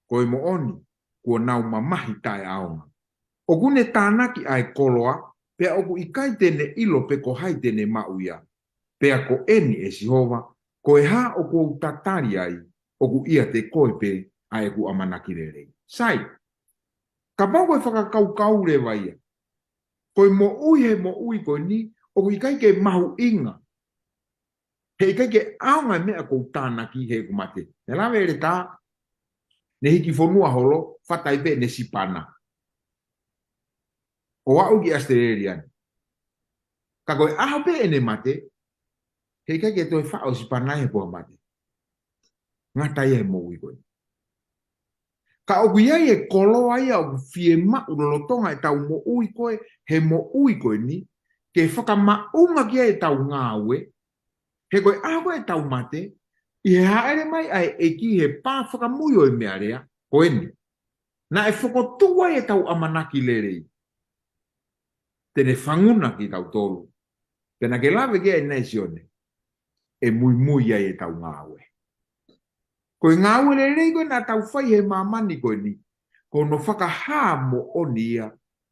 Ko e moʻoni, kuo nau mamahi taʻeʻaonga. ʻOku ne tānaki ʻa e koloa, pea ʻoku ʻikai te ne ʻilo pe ko hai te ne maʻu ia. Pea ko eni ʻe Sihova, ko e hā ʻoku ou tatali ai, ʻoku ʻiate koe pē ʻa ʻeku ʻamanaki lelei. Sai, kapau ko e fakakaukau leva ia, ko e moʻui he moʻui ko eni, ʻoku ʻikai ke mahuʻinga. He ʻikai ke ʻaonga e meʻa ʻoku ou tānaki heʻeku mate. Ne lave ʻEletā, ne hiki fonua holo, fata ai pē ʻene sipana. ʻO aʻu ki ʻAositelēlia ni. Ka ko e ʻaho pē ʻene mate, heʻikai ke toe faʻo sipana ia he pō mate. Ngata ia he moʻui ko ē. Ka ʻoku ʻi ai e koloa ia ʻoku fiemaʻu lolotonga ʻetau moʻui ko ē, he moʻui ko eni, ke fakamaʻunga ki ai ʻetau ngāue, he ko e ʻaho ko ē ʻetau mate, ʻi he hāʻele mai ʻa e ʻEiki he pā fakamui ʻo e meʻalea, ko eni. Naʻe fokotuʻu ai ʻetau ʻamanaki lelei. Te ne fanguna kitautolu. Pea naʻa ke lave ki ai ʻanenai Sione. ʻE muimui ai ʻetau ngāue. Ko e ngāue lelei ko ē naʻa tau fai he māmani ko eni. Ko hono fakahā moʻoni ia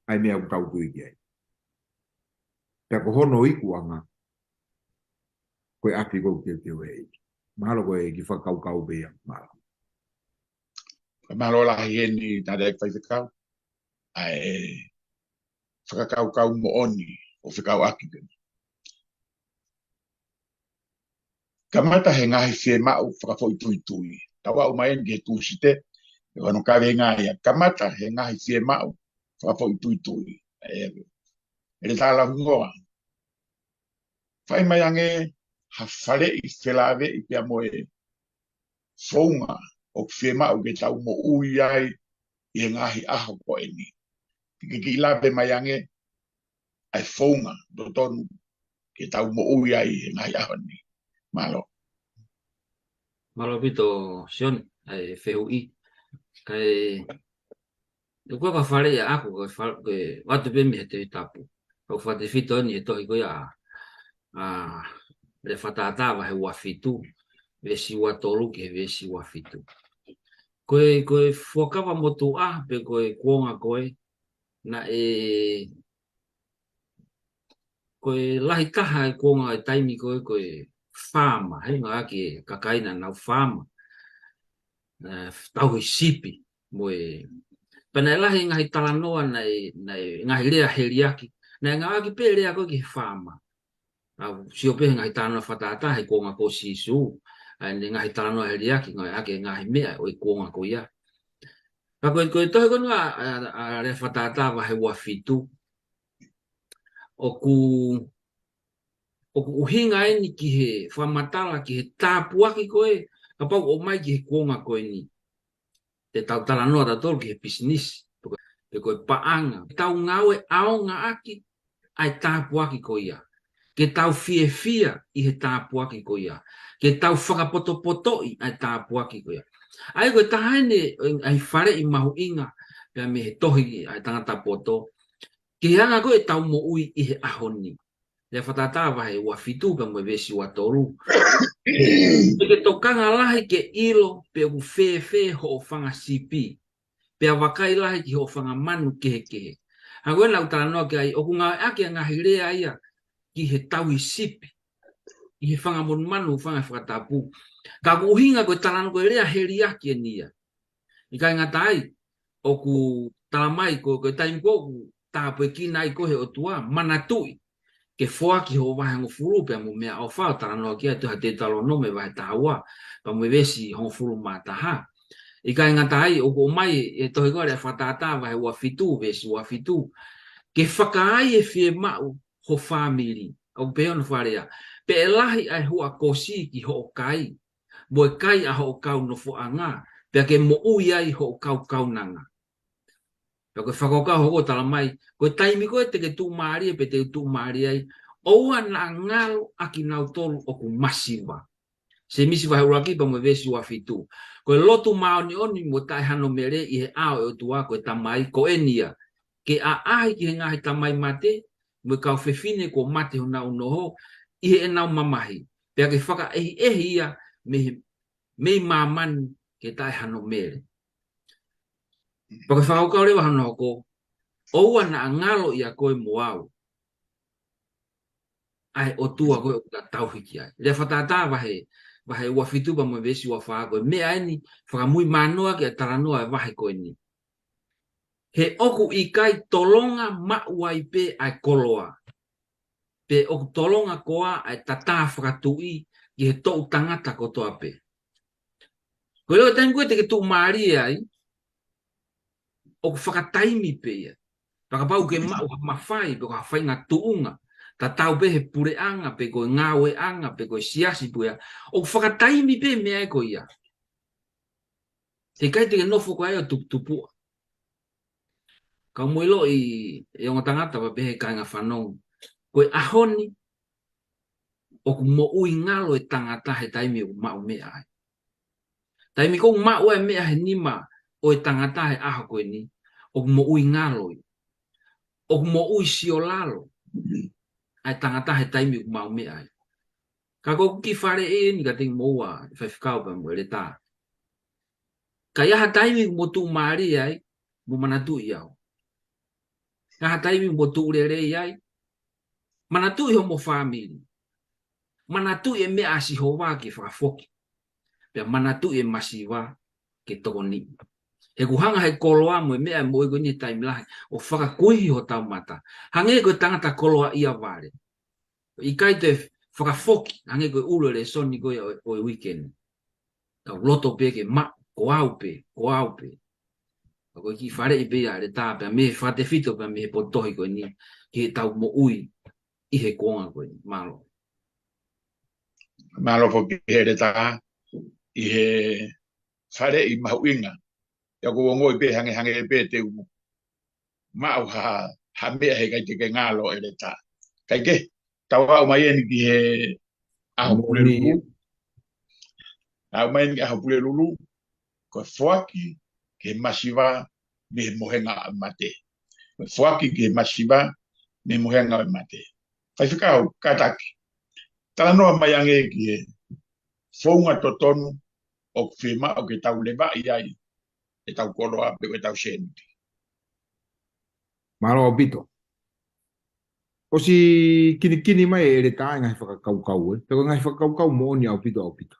ʻa e meʻa ʻoku tau tui ki ai. Pea ko hono ikuʻanga. Ko e ʻapi ko ē ʻoku teuteu ʻe he ʻEiki. Mahalo ko e kiʻi fakakaukau pē ia. Mālō. Ka mālō lahi heni tangataʻeiki faifekau. ʻA e fakakaukau moʻoni ʻoku fekauʻaki pē. Kamata he ngaahi fiemaʻu fakafoʻituitui. Tau aʻu mai eni ki he Tūsite, ʻe hono kavenga ia. Kamata he ngaahi fiemaʻu fakafoʻituitui. ʻE, ʻEletā Lauhingoa. Fai mai ange ha faleʻi felāveʻi pea mo e founga ʻoku fiemaʻu ke tau moʻui ai ʻi he ngaahi ʻaho ko eni. Ke ke kiʻi lave mai ange, ʻa e founga totonu ke tau moʻui ai he ngaahi ʻaho ni. Mālō. Mālō ʻaupito Sione, ʻa e fehuʻi. Kae, ʻoku ou faleʻi ʻaʻaku, ko e fa-, ko e ʻoatu pē mei he Tohi Tapu. Ko e fakatefito eni he tohi ko ia ʻa, ʻa Lea Fakatātā vahe ua fitu, veesi ua tolu ki he veesi ua fitu. Ko e, ko e fuakava motuʻa, pe ko e kuonga ko ē, naʻe ko e lahi taha e kuonga e taimi ko ē, ko e faama, he ngāueʻaki e kakai naʻa nau faama. ʻE, tauhi sipi, mo e. Pea naʻe lahi ngaahi talanoa naʻe, naʻe ngaahi lea heliaki, naʻe ngāueʻaki pē lea ko ē ki he faama. ʻOku sio pē he ngaahi talanoa fakatātā he kuonga ko Sīsū, ʻa ʻene ngaahi talanoa heliaki, ngāueʻaki e ngaahi meʻa ʻo e kuonga ko ia. Ka ko e, ko e tohi ko ena ʻa, ʻa, ʻa Lea Fakatātā vahe ua fitu, ʻoku, ʻoku ʻuhinga eni ki he fakamatala, ki he tāpuaki ko ē, kapau ʻomai ki he kuonga ko eni. Te tau talanoa tautolu ki he pisinisi, pe ko e paʻanga. Tau ngāue ʻaongaʻaki ʻa e tāpuaki ko ia. Ke tau fiefia ʻi he tāpuaki ko ia. Ke tau fakapotopotoʻi ʻa e tāpuaki ko ia. ʻA ia ko e taha eni ʻa e faleʻi mahuʻinga, pea mei he tohi ʻa e tangata poto. Ki he anga ko ē ʻetau moʻui ʻi he ʻaho ni. Lea Fakatātā vahe ua fitu pea mo e veesi ua tolu. Ke ke tokanga lahi ke ʻilo pe ʻoku fēfē hoʻo fanga sipi. Pea vakai lahi ki hoʻo fanga manu kehekehe. Hangē ko ena ʻoku talanoa ki ai, ʻoku ngāueʻaki e ngaahi lea ia ki he tauhi sipi. ʻI he fanga monumanu, fanga fakatapu. Ka ʻoku ʻuhinga ko e talanoa ko e lea heliaki eni ia. ʻIkai ngata ai, ʻoku talamai ko, ko e taimi ko ē ʻoku tāpuekina ai koe he ʻOtua, manatuʻi ke foaki hoʻo vahe hongofulu pea mo e meʻaʻofa ʻo talanoa ki ai ʻa e tohi Teutalōnome vahe taha ua, pea mo e veesi hongofulu mā taha. ʻIkai ngata ai, ʻoku ʻomai e tohi ko ē Lea Fakatātā vahe ua fitu, veesi ua fitu. Ke fakaai e fiemaʻu ho fāmili, ʻoku pehē hono fakalea. Pe ʻe lahi ʻa e huakosi ki hoʻo kai, mo e kai ʻa hoʻo kau nofoʻanga, pea ke moʻui ai hoʻo kau kaunanga. Pea ko e fakakaukau hoko ʻo talamai, ko e taimi ko ē te ke tuʻumālie pe te u tuʻumālie ai, ʻoua naʻa ngalo ʻa kinautolu ʻoku masiva. Sēmisi vahe ʻuluaki pea mo e veesi ua fitu. Ko e lotu māʻoniʻoni mo taʻe hano mele ʻi he ʻao ʻo e ʻOtua ko e Tamai, ko eni ia. Ke ʻaʻahi ki he ngaahi tamai mate, mo e kau fefine kuo mate honau noho, ʻi heʻenau mamahi. Pea ke fakaʻehiʻehi ia mei he, mei māmani ke taʻe hano mele. Pea ko e fakakaukau leva hono hoko, ʻoua naʻa ngalo ʻia koe mo au ʻa e ʻOtua ko ē ʻoku ta tauhi ki ai. Lea Fakatātā vahe, vahe ua fitu pea mo e veesi ua fā, ko e meʻa eni, fakamui manoa ki he talanoa e vahe ko eni. He ʻoku ʻikai tolonga maʻu ai pē ʻa e koloa. Pe ʻoku tolonga koā ʻa e tatā fakatuʻi ki he toʻu tangata kotoa pē. Ko e lea ko e taimi ko ē te ke tuʻumālie ai, ʻoku fakataimi pē ia. Pea kapau ʻoku ke maʻu ha mafai, pe ko ha faʻahinga tuʻunga, tatau pē he puleʻanga, pe ko e ngāueʻanga, pe ko e siasi pē ia, ʻoku fakataimi pē meʻa ia ko ia. He ʻikai te ke nofo koe ai ʻo tuputupuʻa. Ka mou ʻiloʻi e ongo tangata pea pehē kāinga fanongo. Ko e ʻaho ni, ʻoku moʻui ngalo e tangata he taimi ʻoku maʻu meʻa ai. Taimi ʻoku maʻu ai meʻa he nima ʻo e tangata he ʻaho ko eni, ʻoku moʻui ngalo ia. ʻOku moʻui siolalo ʻa e tangata he taimi ʻoku maʻu meʻa ai. Ka ko ʻeku kiʻi faleʻi eni kiate kimoua, faifekau pea mo e ʻeletā. Ka ʻi ai ha taimi ʻoku mou tuʻumālie ai, mou manatuʻi au. Ka ʻi ai ha taimi ʻoku mou tuʻu lelei ai, manatuʻi homo fāmili. Manatuʻi e meʻa ʻa Sihova ke fakafoki. Pea manatuʻi e masiva ke tokoniʻi. He ʻoku hanga he koloa mo e meʻa ʻe moʻui ko eni he taimi lahi ʻo fakakuihi hotau mata. Hangē ko e tangata koloaʻia vale. ʻIkai toe fakafoki, hangē ko e ʻulu e lēsoni ko ia ʻo, ʻo e uike ni. Tau loto pē ke maʻu, ko au pē, ko au pē. Ka ko e kiʻi faleʻi pē ia ʻeletā pea mei he fakatefito pea mei he potohi ko eni, ki heʻetau moʻui ʻi he kuonga ko eni. Mālō. Mālō foki ʻeletā, ʻi he faleʻi mahuʻinga. ʻIo ʻoku ou ongoʻi pē hangē, hangē pē te u maʻu ha, ha meʻa he ʻikai te ke ngalo ʻEletā. Kae kehe, tau aʻu mai eni ki he ʻaho Pulelulu. Aʻu mai eni ki he ʻaho Pulelulu, ko e foaki ki he masiva mei he mohenga ʻo e mate. Ko e foaki ki he masiva mei he mohenga ʻo e mate. Faifekau, kātaki. Talanoa mai ange ki he founga totonu ʻoku fiemaʻu ke tau levaʻi ai ʻetau koloa pe ko ʻetau sēniti. Mālō ʻaupito. ʻOsi kinikini mai ʻEletā e ngaahi fakakaukau ē. Pe ko e ngaahi fakakaukau moʻoni ʻaupito ʻaupito.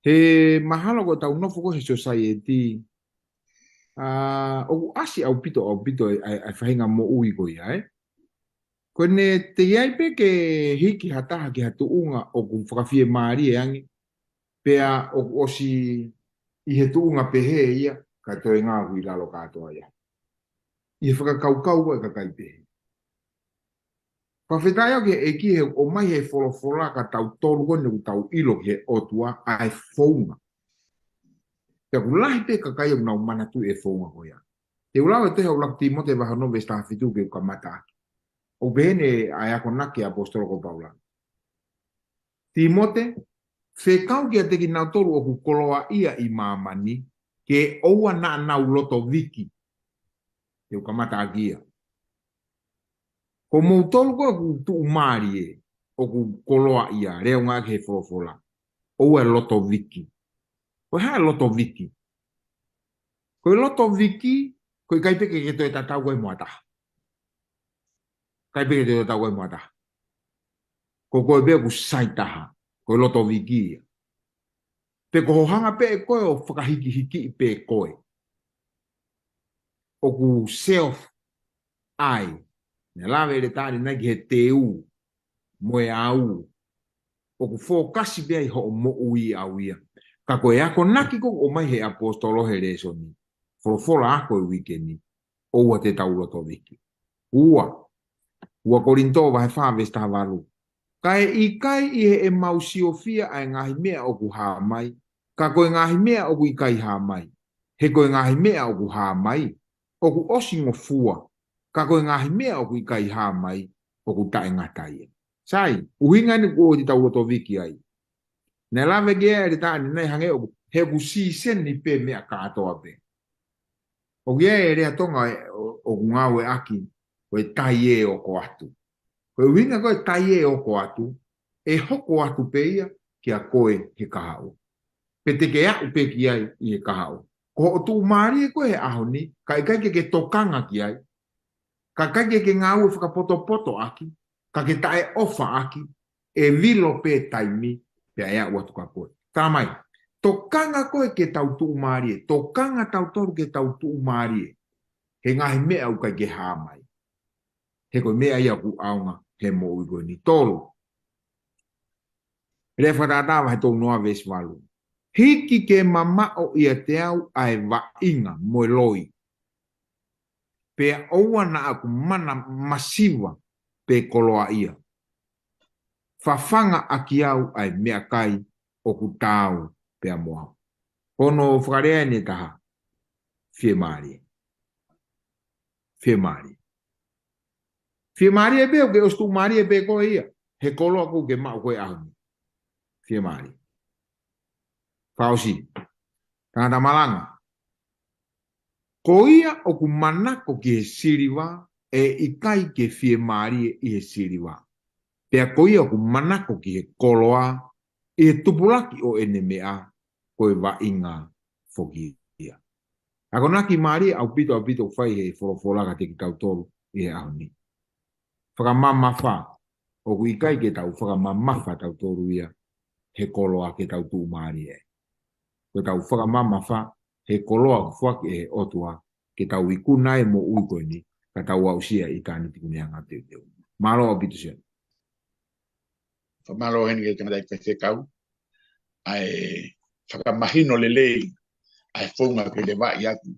He mahalo ko ʻetau nofo ko ē he society, ʻa, ʻoku ʻasi ʻaupito ʻaupito e, e, e faʻahinga moʻui ko ia ē. Ko ʻene teʻeki ai pē ke hiki ha taha ki ha tuʻunga ʻoku fakafiemālie ange. Pea ʻoku ʻosi ʻi he tuʻunga pehē ia, ka toe ngāue ʻi lalo kātoa ia. ʻI he fakakaukau ʻa e kakai pehē. Fakafetaʻi au ki he ʻEiki he ʻomai he folofola ka tau tolu ko eni ʻoku tau ʻilo ki he ʻOtua ʻa e founga. Pea ʻoku lahi pē kakai ʻoku nau manatuʻi e founga ko ia. Te u lau e tohi ʻa ʻuluaki Tīmote vahe ono veesi taha fitu ke u kamata ʻaki. ʻOku pehē ni ʻa e akonaki ʻa e ʻaposetolo ko Paula. Tīmote, fekau kiate kinautolu ʻoku koloaʻia ʻi māmani, ke ʻoua naʻa nau loto viki. Te u kamata ʻaki ia. Ko moutolu ko ē ʻoku tuʻumālie, ʻoku koloaʻia, lea ʻoku ngāueʻaki he folofola. ʻOua ʻe loto viki. Ko e hā e loto viki? Ko e loto viki, ko e ʻikai pē ke ke toe tatau ko ē mo ha taha. ʻIkai pē ke toe tatau ko ē mo ha taha. Ko koe pē ʻoku sai taha, ko e loto viki ia. Pe ko hoʻo hanga pē ʻe koe ʻo fakahikihiki pē koe. ʻOku self ai. Naʻe lave ʻEletā ʻanenai ki he te u, mo e au. ʻOku fokasi pē ʻi hoʻo moʻui ʻau ia. Ka ko e akonaki ko ē ʻoku ʻomai he ʻaposetolo he lēsoni. Folofola ako e uike ni. ʻOua te tau loto viki. Ua. Ua Kolinitō vahe fā veesi taha valu. Kae ʻikai ʻi heʻemau siofia ʻa e ngaahi meʻa ʻoku hā mai. Ka ko e ngaahi meʻa ʻoku ʻikai hā mai. He ko e ngaahi meʻa ʻoku hā mai. ʻOku ʻosi ngofua. Ka ko e ngaahi meʻa ʻoku ʻikai hā mai. ʻOku taʻengata ia. Sai, ʻuhinga ni ʻoku ʻikai te tau loto viki ai. Naʻe lave ki ai ʻEletā ʻanenai hangē ʻoku, he ʻoku sīseni pē meʻa kātoa pē. ʻOku ʻi ai e lea Tonga ē, ʻo, ʻoku ngāueʻaki, ko e tai ē ʻoku ʻoatu. Ko e ʻuhinga ko e tai ē ʻoku ʻoatu, ʻe hoko atu pē ia, kia koe he kahaʻu. Pe te ke aʻu pē ki ai ʻi he kahaʻu. Ko hoʻo tuʻumālie ko ē he ʻaho ni, ka ʻikai ke ke tokanga ki ai. Ka ʻikai ke ke ngāue fakapotopoto ʻaki, ka ke taʻeʻofa ʻaki, ʻe vilo pē taimi, pea ʻe aʻu atu kia koe. Tala mai, tokanga ko ē ke tau tuʻumālie, tokanga tautolu ke tau tuʻumālie, he ngaahi meʻa ʻoku ʻikai ke hā mai. He ko e meʻa ia ʻoku ʻaonga he moʻui ko eni. Tolu. Lea Fakatātā vahe tolu noa veesi valu. Hiki ke mamaʻo ʻiate au ʻa e vaʻinga mo e loi. Pea ʻoua naʻa ku mana masiva pe koloaʻia. Fafanga ʻaki au ʻa e meʻakai ʻoku taau pea mo au. Ko hono fakalea ʻe taha. Fiemālie. Fiemālie. Fiemālie pē ʻoku ke ʻosi tuʻumālie pē koe ia. He koloa ʻoku ke maʻu ko ē ʻaho ni. Fiemālie. Fakaʻosi. Tangata malanga. Ko ia ʻoku manako ki he siliva, ʻe ʻikai ke fiemālie ʻi he siliva. Pea ko ia ʻoku manako ki he koloa, ʻi he tupulaki ʻo ʻene meʻa, ko e vaʻinga foki ia. Akonaki mālie ʻaupito ʻaupito ʻoku fai he folofola kiate kitautolu ʻi he ʻaho ni. Fakamamafa, ʻoku ʻikai ke tau fakamamafa tautolu ia, he koloa ke tau tuʻumālie. Ko ʻetau fakamamafa, he koloa ʻoku foaki ʻe he ʻOtua, ke tau ikuna e moʻui ko eni, ka tau aʻusia ʻitāniti ko eni ʻa e anga teuteu. Mālō ʻaupito Sione. Fakamālō heni ki he tangataʻeiki faifekau, ʻa e fakamahino lelei, ʻa e founga ke levaʻi atu,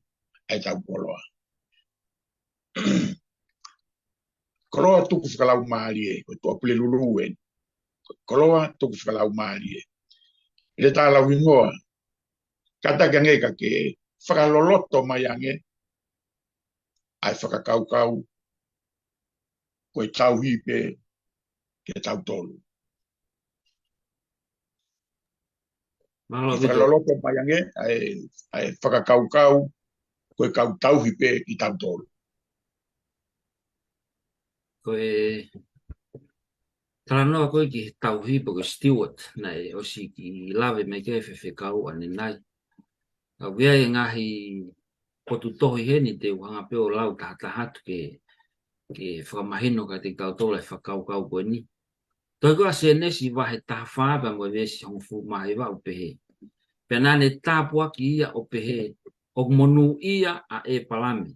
ʻa ʻetau koloa. Koloa tuku fakalaumālie, ko e tuʻa Pulelulu eni. Koloa tuku fakalaumālie. ʻEletā Lauhingoa, kātaki ange ka ke fakaloloto mai ange, ʻa e fakakaukau ko e tauhi pē kia tautolu. Mālō ʻaupito. Fakaloloto mai ange ʻa e, ʻa e fakakaukau ko e kau tauhi pē kia tautolu. Ko e talanoa ko ē ki he tauhi pe ko e steward naʻe ʻosi kiʻi lave mai ki ai e faifekau ʻanenai. ʻOku ʻi ai e ngaahi potu tohi heni te u hanga pē ʻo lau tahataha atu ke, ke fakamahino kiate kitautolu e fakakaukau ko eni. Tohi ko ē ʻa Sēnesi vahe taha fā pea mo e veesi hongofulu mā hiva ʻoku pehē: Pea naʻa ne tāpuakiʻi ia ʻo pehē, ʻOku monūʻia ʻa ʻĒpalame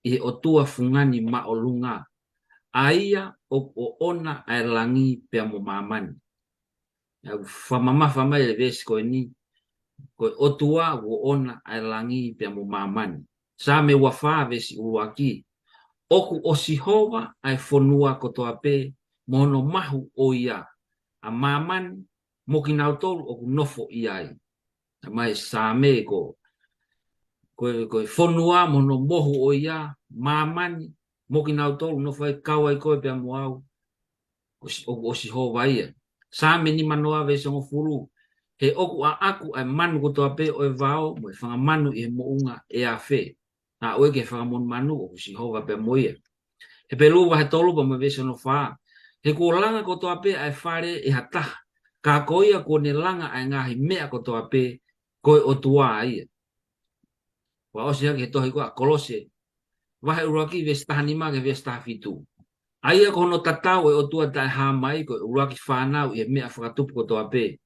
ʻi he ʻOtua fungani māʻolunga, ʻa ia ʻoku ʻoʻona ʻa e langi pea mo māmani. ʻOku fakamamafa mai e veesi ko eni, ko e ʻOtua ʻoku ʻoʻona ʻa e langi pea mo māmani. Saame ua fā veesi ʻuluaki: ʻOku ʻo Sihova ʻa e fonua kotoa pē mo hono mahu ʻo ia, ʻa māmani mo kinautolu ʻoku nofo ʻi ai. Mai Saame ko, ko, ko e fonua mo hono mohu ʻo ia, māmani mo kinautolu nofo ai, kau ai koe pea mo au, ʻo Si-, ʻo, ʻo Sihova ia. Saame nimanoa veesi hongofulu: He ʻoku ʻaʻaku ʻa e manu kotoa pē ʻo e vao mo e fanga manu ʻi he moʻunga ʻe afe. Naʻa ʻoku ʻi he fanga monumanu ʻoku Sihova pea mo ia. Hepelū vahe tolu pea mo e veesi hono fā: He kuo langa kotoa pē ʻa e fale ʻe ha taha, ka ko ia kuo ne langa ʻa e ngaahi meʻa kotoa pē, ko e ʻOtua ia. Ua ʻosi hake he tohi ko ē ʻa Kolose vahe ʻuluaki veesi taha nima ki he veesi taha fitu: ʻA ia ko hono tatau ʻo e ʻOtua taʻehāmai, ko e ʻuluaki fānau ʻi he meʻa fakatupu kotoa pē.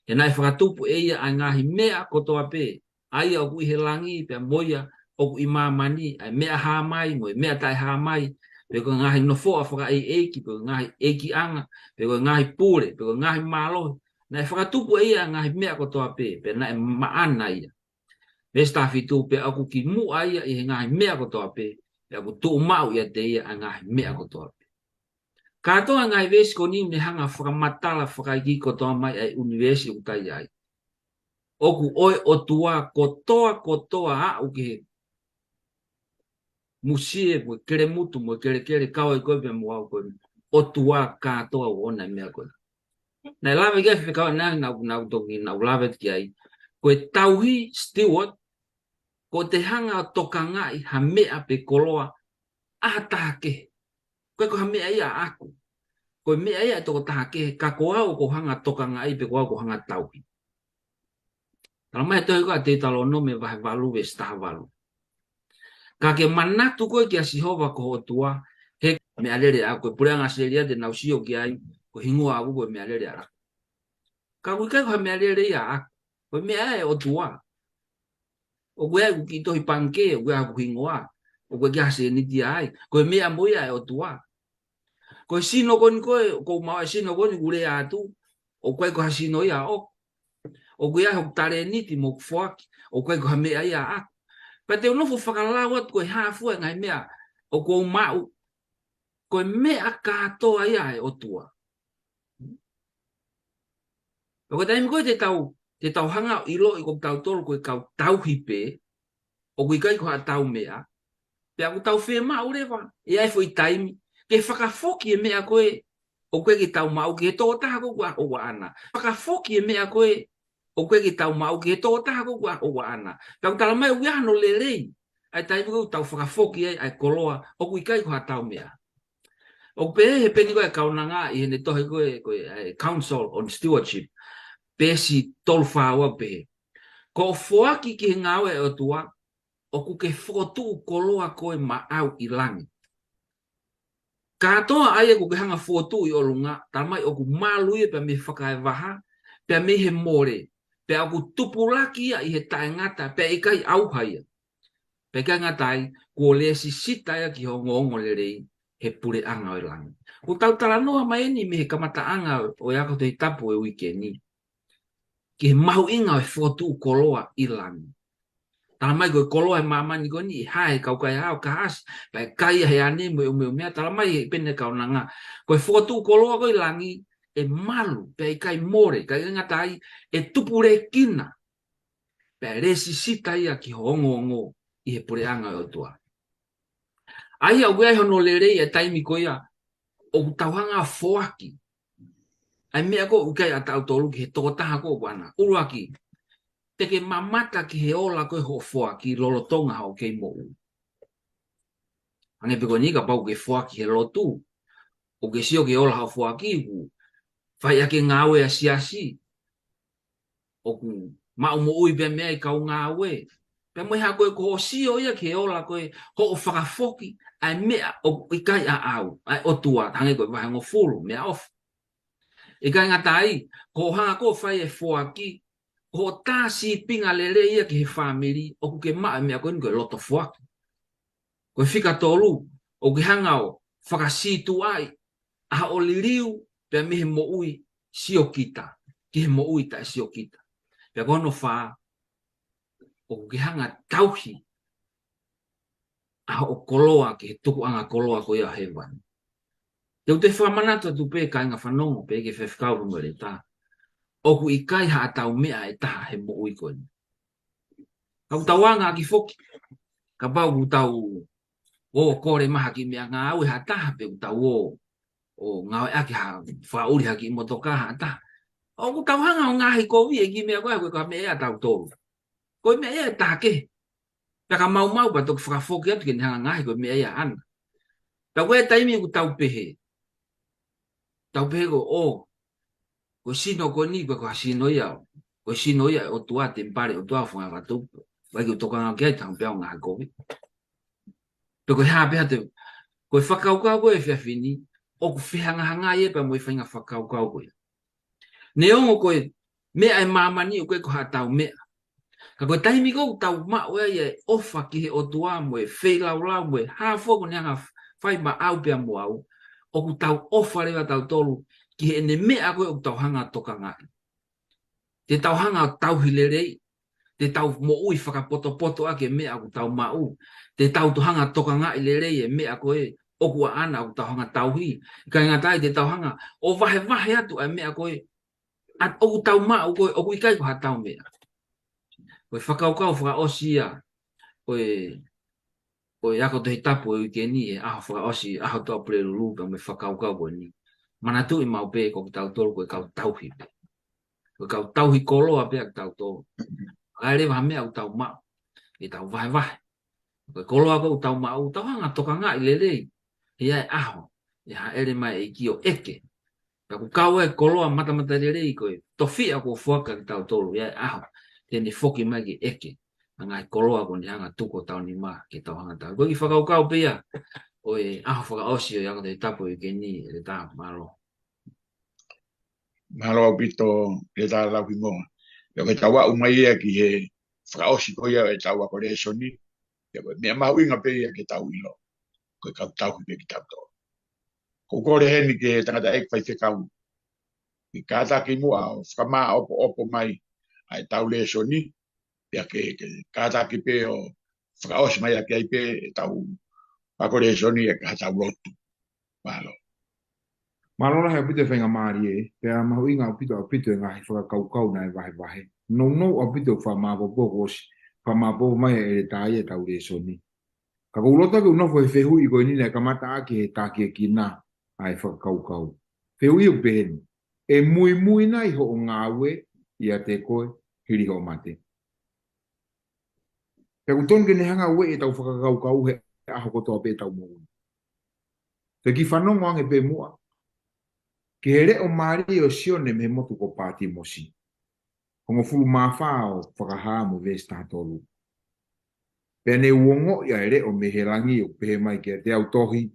He naʻe fakatupu ʻe ia ʻa e ngaahi meʻa kotoa pē, ʻa ia ʻoku ʻi he langi pea mo ia ʻoku ʻi māmani, ʻa e meʻa hāmai mo e meʻa taʻehāmai, pe ko e ngaahi nofoʻa fakaʻeiʻeiki, pe ko e ngaahi ʻeikiʻanga, pe ko e ngaahi pule, pe ko e ngaahi mālohi. Naʻe fakatupu ʻe ia ʻa e ngaahi meʻa kotoa pē, pea naʻe maʻana ia. Veesi taha fitu: Pea ʻoku kimuʻa ia ʻi he ngaahi meʻa kotoa pē, pea ʻoku tuʻumaʻu ʻiate ia ʻa e ngaahi meʻa kotoa pē. Kātoa e ngaahi veesi ko eni ʻoku ne hanga ʻo fakamatala fakaikiiki kotoa mai ʻa e ʻunivēsi ʻoku tau ʻi ai. ʻOku ʻo e ʻOtua kotoa kotoa, aʻu ki he musie mo e kelemutu mo e kelekele, kau ai koe pea mo au, ko e ʻOtua kātoa ʻoku ʻoʻona e meʻa ko ē. Naʻe lave ki ai e faifekau ʻanenai, naʻa ku, naʻa ku toki, naʻa ku lave ki ai. Ko e tauhi, steward, ko ʻete hanga ʻo tokangaʻi ha meʻa pe koloa ʻa ha taha kehe. ʻOku ʻikai ko ha meʻa ia ʻaʻaku. Ko e meʻa ia ʻa e tokotaha kehe, ka ko au ʻoku ou hanga ʻo tokangaʻi pe ko au ʻoku ou hanga ʻo tauhi. Talamai he tohi ko ē ʻa Teutalōnome vahe valu veesi taha valu: Ka ke manatu koe kia Sihova ko ho ʻOtua, he meʻalele ʻaʻaku. Ko e puleʻanga ʻAositelēlia te nau sio ki ai, ko e hingoa ʻaʻaku ko e meʻalele ʻaʻaku. Ka ʻoku ʻikai ko ha meʻalele ia ʻaʻaku. Ko e meʻa ia ʻa e ʻOtua. ʻOku ʻi ai ʻeku kiʻi tohi pangikē, ʻoku ʻi ai hoku hingoa, ʻoku ʻikai ha sēniti ai. Ko e meʻa mo ia ʻa e ʻOtua. Ko e sino ko eni ko ē, ʻoku ou maʻu ʻa e sino ko eni ʻoku ou lea atu, ʻoku ʻikai ko ha sino ia ʻaʻaku. ʻOku ʻi ai hoku talēniti mo hoku foaki, ʻoku ʻikai ko ha meʻa ia ʻaʻaku. Pea te u nofo ʻo fakalau atu ko e hā fua e ngaahi meʻa ʻoku ou maʻu, ko e meʻa kātoa ia ʻa e ʻOtua. Pea ko e taimi ko ē te tau, te tau hanga ʻo ʻiloʻi ko kitautolu ko e kau tauhi pē, ʻoku ʻikai ko haʻatau meʻa, pea ʻoku tau fiemaʻu leva ʻe ʻi ai e foʻi taimi ke fakafoki e meʻa ko ē ʻoku ʻikai ke tau maʻu ki he tokotaha ko ē ʻoku ʻaʻana. Fakafoki e meʻa ko ē ʻoku ʻikai ke tau maʻu ki he tokotaha ko ē ʻoku ʻaʻana. Pea ʻoku talamai ʻoku ʻi ai hano lelei ʻa e taimi ko ē ʻoku tau fakafoki ai ʻa e koloa ʻoku ʻikai ko haʻatau meʻa. ʻOku pehē he peni ko ē ʻa e kaunanga ʻi heʻene tohi ko ē, ko e, ʻa e Counsel on Stewardship, peesi tolu fā ua, pehē: Ko hoʻo foaki ki he ngāue ʻa e ʻOtua, ʻoku ke fokotuʻu koloa koe maʻau ʻi langi. Kātoa ʻa ia ʻoku ke hanga ʻo fokotuʻu ʻi ʻolunga, talamai ʻoku malu ia pea mei he fakaevaha, pea mei he mole, pea ʻoku tupulaki ia ʻi he taʻengata, pea ʻikai ʻauha ia. Pea ʻikai ngata ai, kuo lēsisita ia ki he ongoongolelei he puleʻanga ʻo e langi. ʻOku tau talanoa mai eni mei he kamataʻanga ʻo e ako Tohi Tapu ʻo e uike ni ki he mahuʻinga ʻo e fokotuʻu koloa ʻi langi. Talamai ko e koloa ʻi māmani ko eni ʻe hae ʻe he kau kaihaʻa ʻo kahaʻasi, pea ʻe kai ia ʻe he ane mo e ʻumeʻumea. Talamai he peni ʻa e kaunanga, ko e fokotuʻu koloa ko ē ʻi langi ʻe malu, pea ʻikai mole, ʻikai ngata ai, ʻe tupulekina, pea ʻe lēsisita ia ki he ongoongo ʻi he puleʻanga ʻo e ʻOtua. ʻA ia ʻoku ʻi ai hono lelei ʻa e taimi ko ia ʻoku tau hanga ʻo foaki ʻa e meʻa ko ē ʻoku ʻikai ʻatautolu ki he tokotaha ko ē ʻoku ʻaʻana. ʻUluaki, te ke mamata ki he ola ko ē hoʻo foaki lolotonga hoʻo kei moʻui. Hangē pē ko eni kapau ʻoku ke foaki he lotu, ʻoku ke sio ki he ola hoʻo foaki, ʻoku fai ʻaki e ngāue ʻa e siasi, ʻoku maʻu moʻui pē meʻa ʻi he kau ngāue. Pea mo e hā ko ē ko hoʻo sio ia ki he ola ko ē hoʻo fakafoki ʻa e meʻa ʻoku ʻikai ʻaʻau, ʻa e ʻOtua, hangē ko e vahe hongofulu, meʻaʻofa. ʻIkai ngata ai, ko hoʻo hanga ko ē ʻo fai e foaki, ko hoʻo tā sīpinga lelei ia ki he fāmili, ʻoku ke maʻu e meʻa ko eni ko e loto foaki. Ko e fika tolu, ʻoku ke hanga ʻo fakasītuʻaʻi ʻa hoʻo liliu pea mei he moʻui siokita ki he moʻui taʻesiokita. Pea ko hono fā, ʻoku ke hanga ʻo tauhi ʻa hoʻo koloa ki he tukuʻanga koloa ko ia ʻo hēvani. Te u toe fakamanatu atu pē kāinga fanongo pē ki he faifekau Lumeleta, ʻoku ʻikai haʻatau meʻa ʻe taha he moʻui ko eni. Ka ʻoku tau anga ʻaki foki. Kapau ʻoku tau ō ʻo kole mai ha kiʻi meʻangāue ha taha pe ʻoku tau ō ʻo ngāueʻaki ha fakaʻuli ha kiʻi motokā ha taha. ʻOku tau hanga ʻo ngaohi kovi e kiʻi meʻa ko ē, ko e ka meʻa ia ʻatautolu. Ko e meʻa ia ʻe taha kehe. Pea ka maumau pea toki fakafoki atu ke ne hanga ʻo ngaohi ko e meʻa ia ʻaʻana. Pea ko e taimi ʻoku tau pehē. Tau pehē ko, ʻō, ko e sino ko eni, ko e ko ha sino ia, ko e sino ia ʻo e ʻOtua, temipale ʻo e ʻOtua, fanga vatu. Vai ke u tokanga ki ai, tau pehē ʻo ngaohi kovi. Pe ko e hā pē ha te, ko e fakakaukau ko ē he efiafi ni, ʻoku fehangahangai ia pea mo e faʻahinga fakakaukau ko ia. Neongo ko e meʻa ʻa e māmani ʻoku ʻikai ko haʻatau meʻa. Ka ko e taimi ko ē ʻoku tau maʻu ai e ʻofa ki he ʻOtua mo e feilaulau mo e hā fua ʻoku ne hanga ʻo fai maʻau pea mo au, ʻoku tau ʻofa leva ʻatautolu ki heʻene meʻa ko ē ʻoku tau hanga ʻo tokangaʻi. Te tau hanga ʻo tauhi lelei, te tau moʻui fakapotopoto ʻaki e meʻa ʻoku tau maʻu, te tau toe hanga ʻo tokangaʻi lelei e meʻa ko ē ʻoku ʻaʻana ʻoku tau hanga ʻo tauhi. ʻIkai ngata ai, te tau hanga ʻo vahevahe atu ʻa e meʻa ko ē ʻa, ʻoku tau maʻu ko ē, ʻoku ʻikai ko haʻatau meʻa. Ko e fakakaukau fakaʻosi ia ʻo e, ʻo e ako Tohi Tapu ʻo e uike ni, e ʻaho fakaʻosi, ʻaho Tuʻapulelulu, pea mo e fakakaukau ko eni. Manatuʻi maʻu pē ko kitautolu ko e kau tauhi pē. Ko e kau tauhi koloa pē ʻa kitautolu. ʻAi leva ha meʻa ʻoku tau maʻu, ke tau vahevahe. Ko e koloa ko ē ʻoku tau maʻu, tau hanga ʻo tokangaʻi lelei. ʻI ai e ʻaho ʻe hāʻele mai e ʻEiki ʻo ʻeke. Pea ʻoku kau ai e koloa matamatalelei ko e tofiʻa kuo foaki kia kitautolu, ʻi ai e ʻaho te ne foki mai ke ʻeke ʻa e ngaahi koloa kuo ne hanga ʻo tuku hotau nima ke tau hanga ʻo tauhi. Ko e kiʻi fakakaukau pē ia ʻo e ʻaho fakaʻosi ʻo e ako Tohi Tapu ʻo e uike ni, ʻEletā, mālō. Mālō ʻaupito, ʻEletā Lauhingoa. Pea ko ʻetau aʻu mai ia ki he fakaʻosi ko ia ʻo ʻetau ako lēsoni. Pea ko e meʻa mahuʻinga pē ia ke tau ʻilo, ko e kau tauhi pē kitautolu. Ko u kole heni ki he tangataʻeiki faifekau ke kātaki muʻa ʻo fakamāʻopoʻopo mai ʻa ʻetau lēsoni, pea ke, ke kātaki pē ʻo fakaʻosi mai ʻaki ai pē ʻetau ako lēsoni ʻaki haʻatau lotu. Mālō. Mālō lahi ʻaupito e faingamālie, pea mahuʻinga ʻaupito ʻaupito e ngaahi fakakaukau naʻe vahevahe. Nounou ʻaupito e fakamāʻopoʻopo kuo ʻosi fakamāʻopoʻopo mai ʻe ʻEletā ia ʻetau lēsoni. Ka ko u loto ke u nofo he fehuʻi ko eni naʻe kamata ʻaki he takiekina ʻa e fakakaukau. Fehuʻi ʻoku pehē ni: ʻE muimui nai hoʻo ngāue ʻiate koe hili hoʻo mate? Pea ʻoku tonu ke ne hanga ʻo ueʻi ʻetau fakakaukau he ʻaho kotoa pē ʻetau moʻui. Te u kiʻi fanongo ange pē muʻa ki he leʻo mālie ʻo Sione mei he motu ko Pātimosi. Hongofulu mā fā ʻo Fakahā mo e veesi taha tolu. Pea ne u ongoʻi ʻa e leʻo mei he langi ʻoku pehē mai kiate au: Tohi,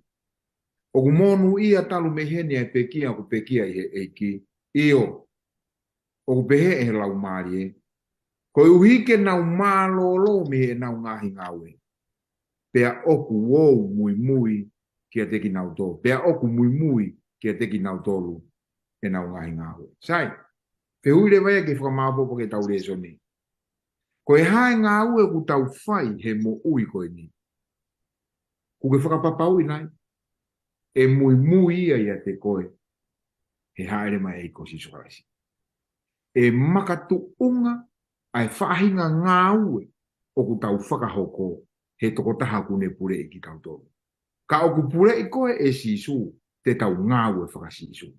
ʻoku monūʻia talu mei heni ʻa e pekia ʻoku pekia ʻi he ʻEiki, ʻio, ʻoku pehē ʻe he Laumālie, koeʻuhi ke nau mālōlō mei heʻenau ngaahi ngāue. Pea ʻoku ou muimui kiate kinautolu. Pea ʻoku muimui kiate kinautolu ʻenau ngaahi ngāue. Sai, fehuʻi leva ia ke fakamāʻopoʻopo ki heʻetau lēsoni. Ko e hā e ngāue ʻoku tau fai he moʻui ko eni? Kuo ke fakapapauʻi nai ʻe muimui ia ʻiate koe he hāʻele mai e ʻEiki ko Sīsū Kalaisi? ʻE makatuʻunga ʻa e faʻahinga ngāue ʻoku tau fakahoko he tokotaha ʻoku ne puleʻi kitautolu. Ka ʻoku puleʻi koe ʻe Sīsū, te tau ngāue fakasīsū.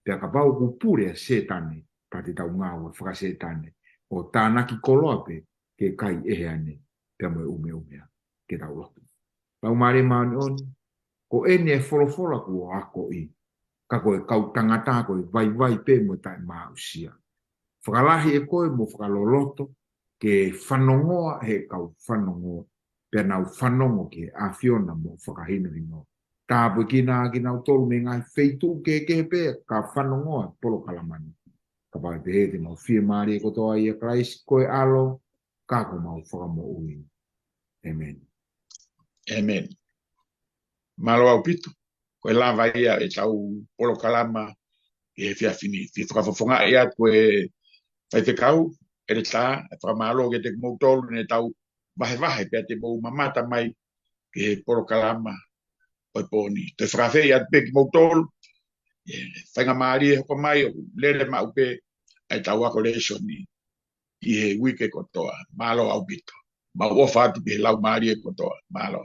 Pea kapau ʻoku pule ʻa Sētane, pea te tau ngāue fakasētane, ʻo tānaki koloa pē ke kai ʻe he ane, pea mo e ʻumeʻumea. Ke tau lotu. Laumālie Māʻoniʻoni, ko eni e folofola kuo akoʻi, ka ko e kau tangata ko e vaivai pē mo e taʻemaʻusia. Fakalahi ʻe koe mo fakaloloto, ke fanongoa he kau fanongo, pea nau fanongo ki he ʻAfiona mo fakahinohino. Tāpuekina kinautolu mei he ngaahi feituʻu kehekehe pē ka fanongoa polokalama ni. Kapau ʻe pehē te mau fiemālie kotoa ʻia Kalaisi ko e ʻAlo, ka ko homau Fakamoʻui. ʻĒmeni. ʻĒmeni. Mālō ʻaupito. Ko e lava ia ʻetau polokalama ʻi he efiafi ni. Fie fakafofongaʻi atu ko e faifekau, ʻEletā, ʻe fakamālō kiate kimoutolu ne tau vahevahe pea te mou mamata mai ki he polokalama ʻo e pō ni. Toe fakaafeʻi atu pē kimoutolu, ʻe, faingamālie hoko mai ʻo lele maʻu pē ʻetau ako lēsoni ʻi he uike kotoa. Mālō ʻaupito. Mau ʻofa atu ki he laumālie kotoa. Mālō.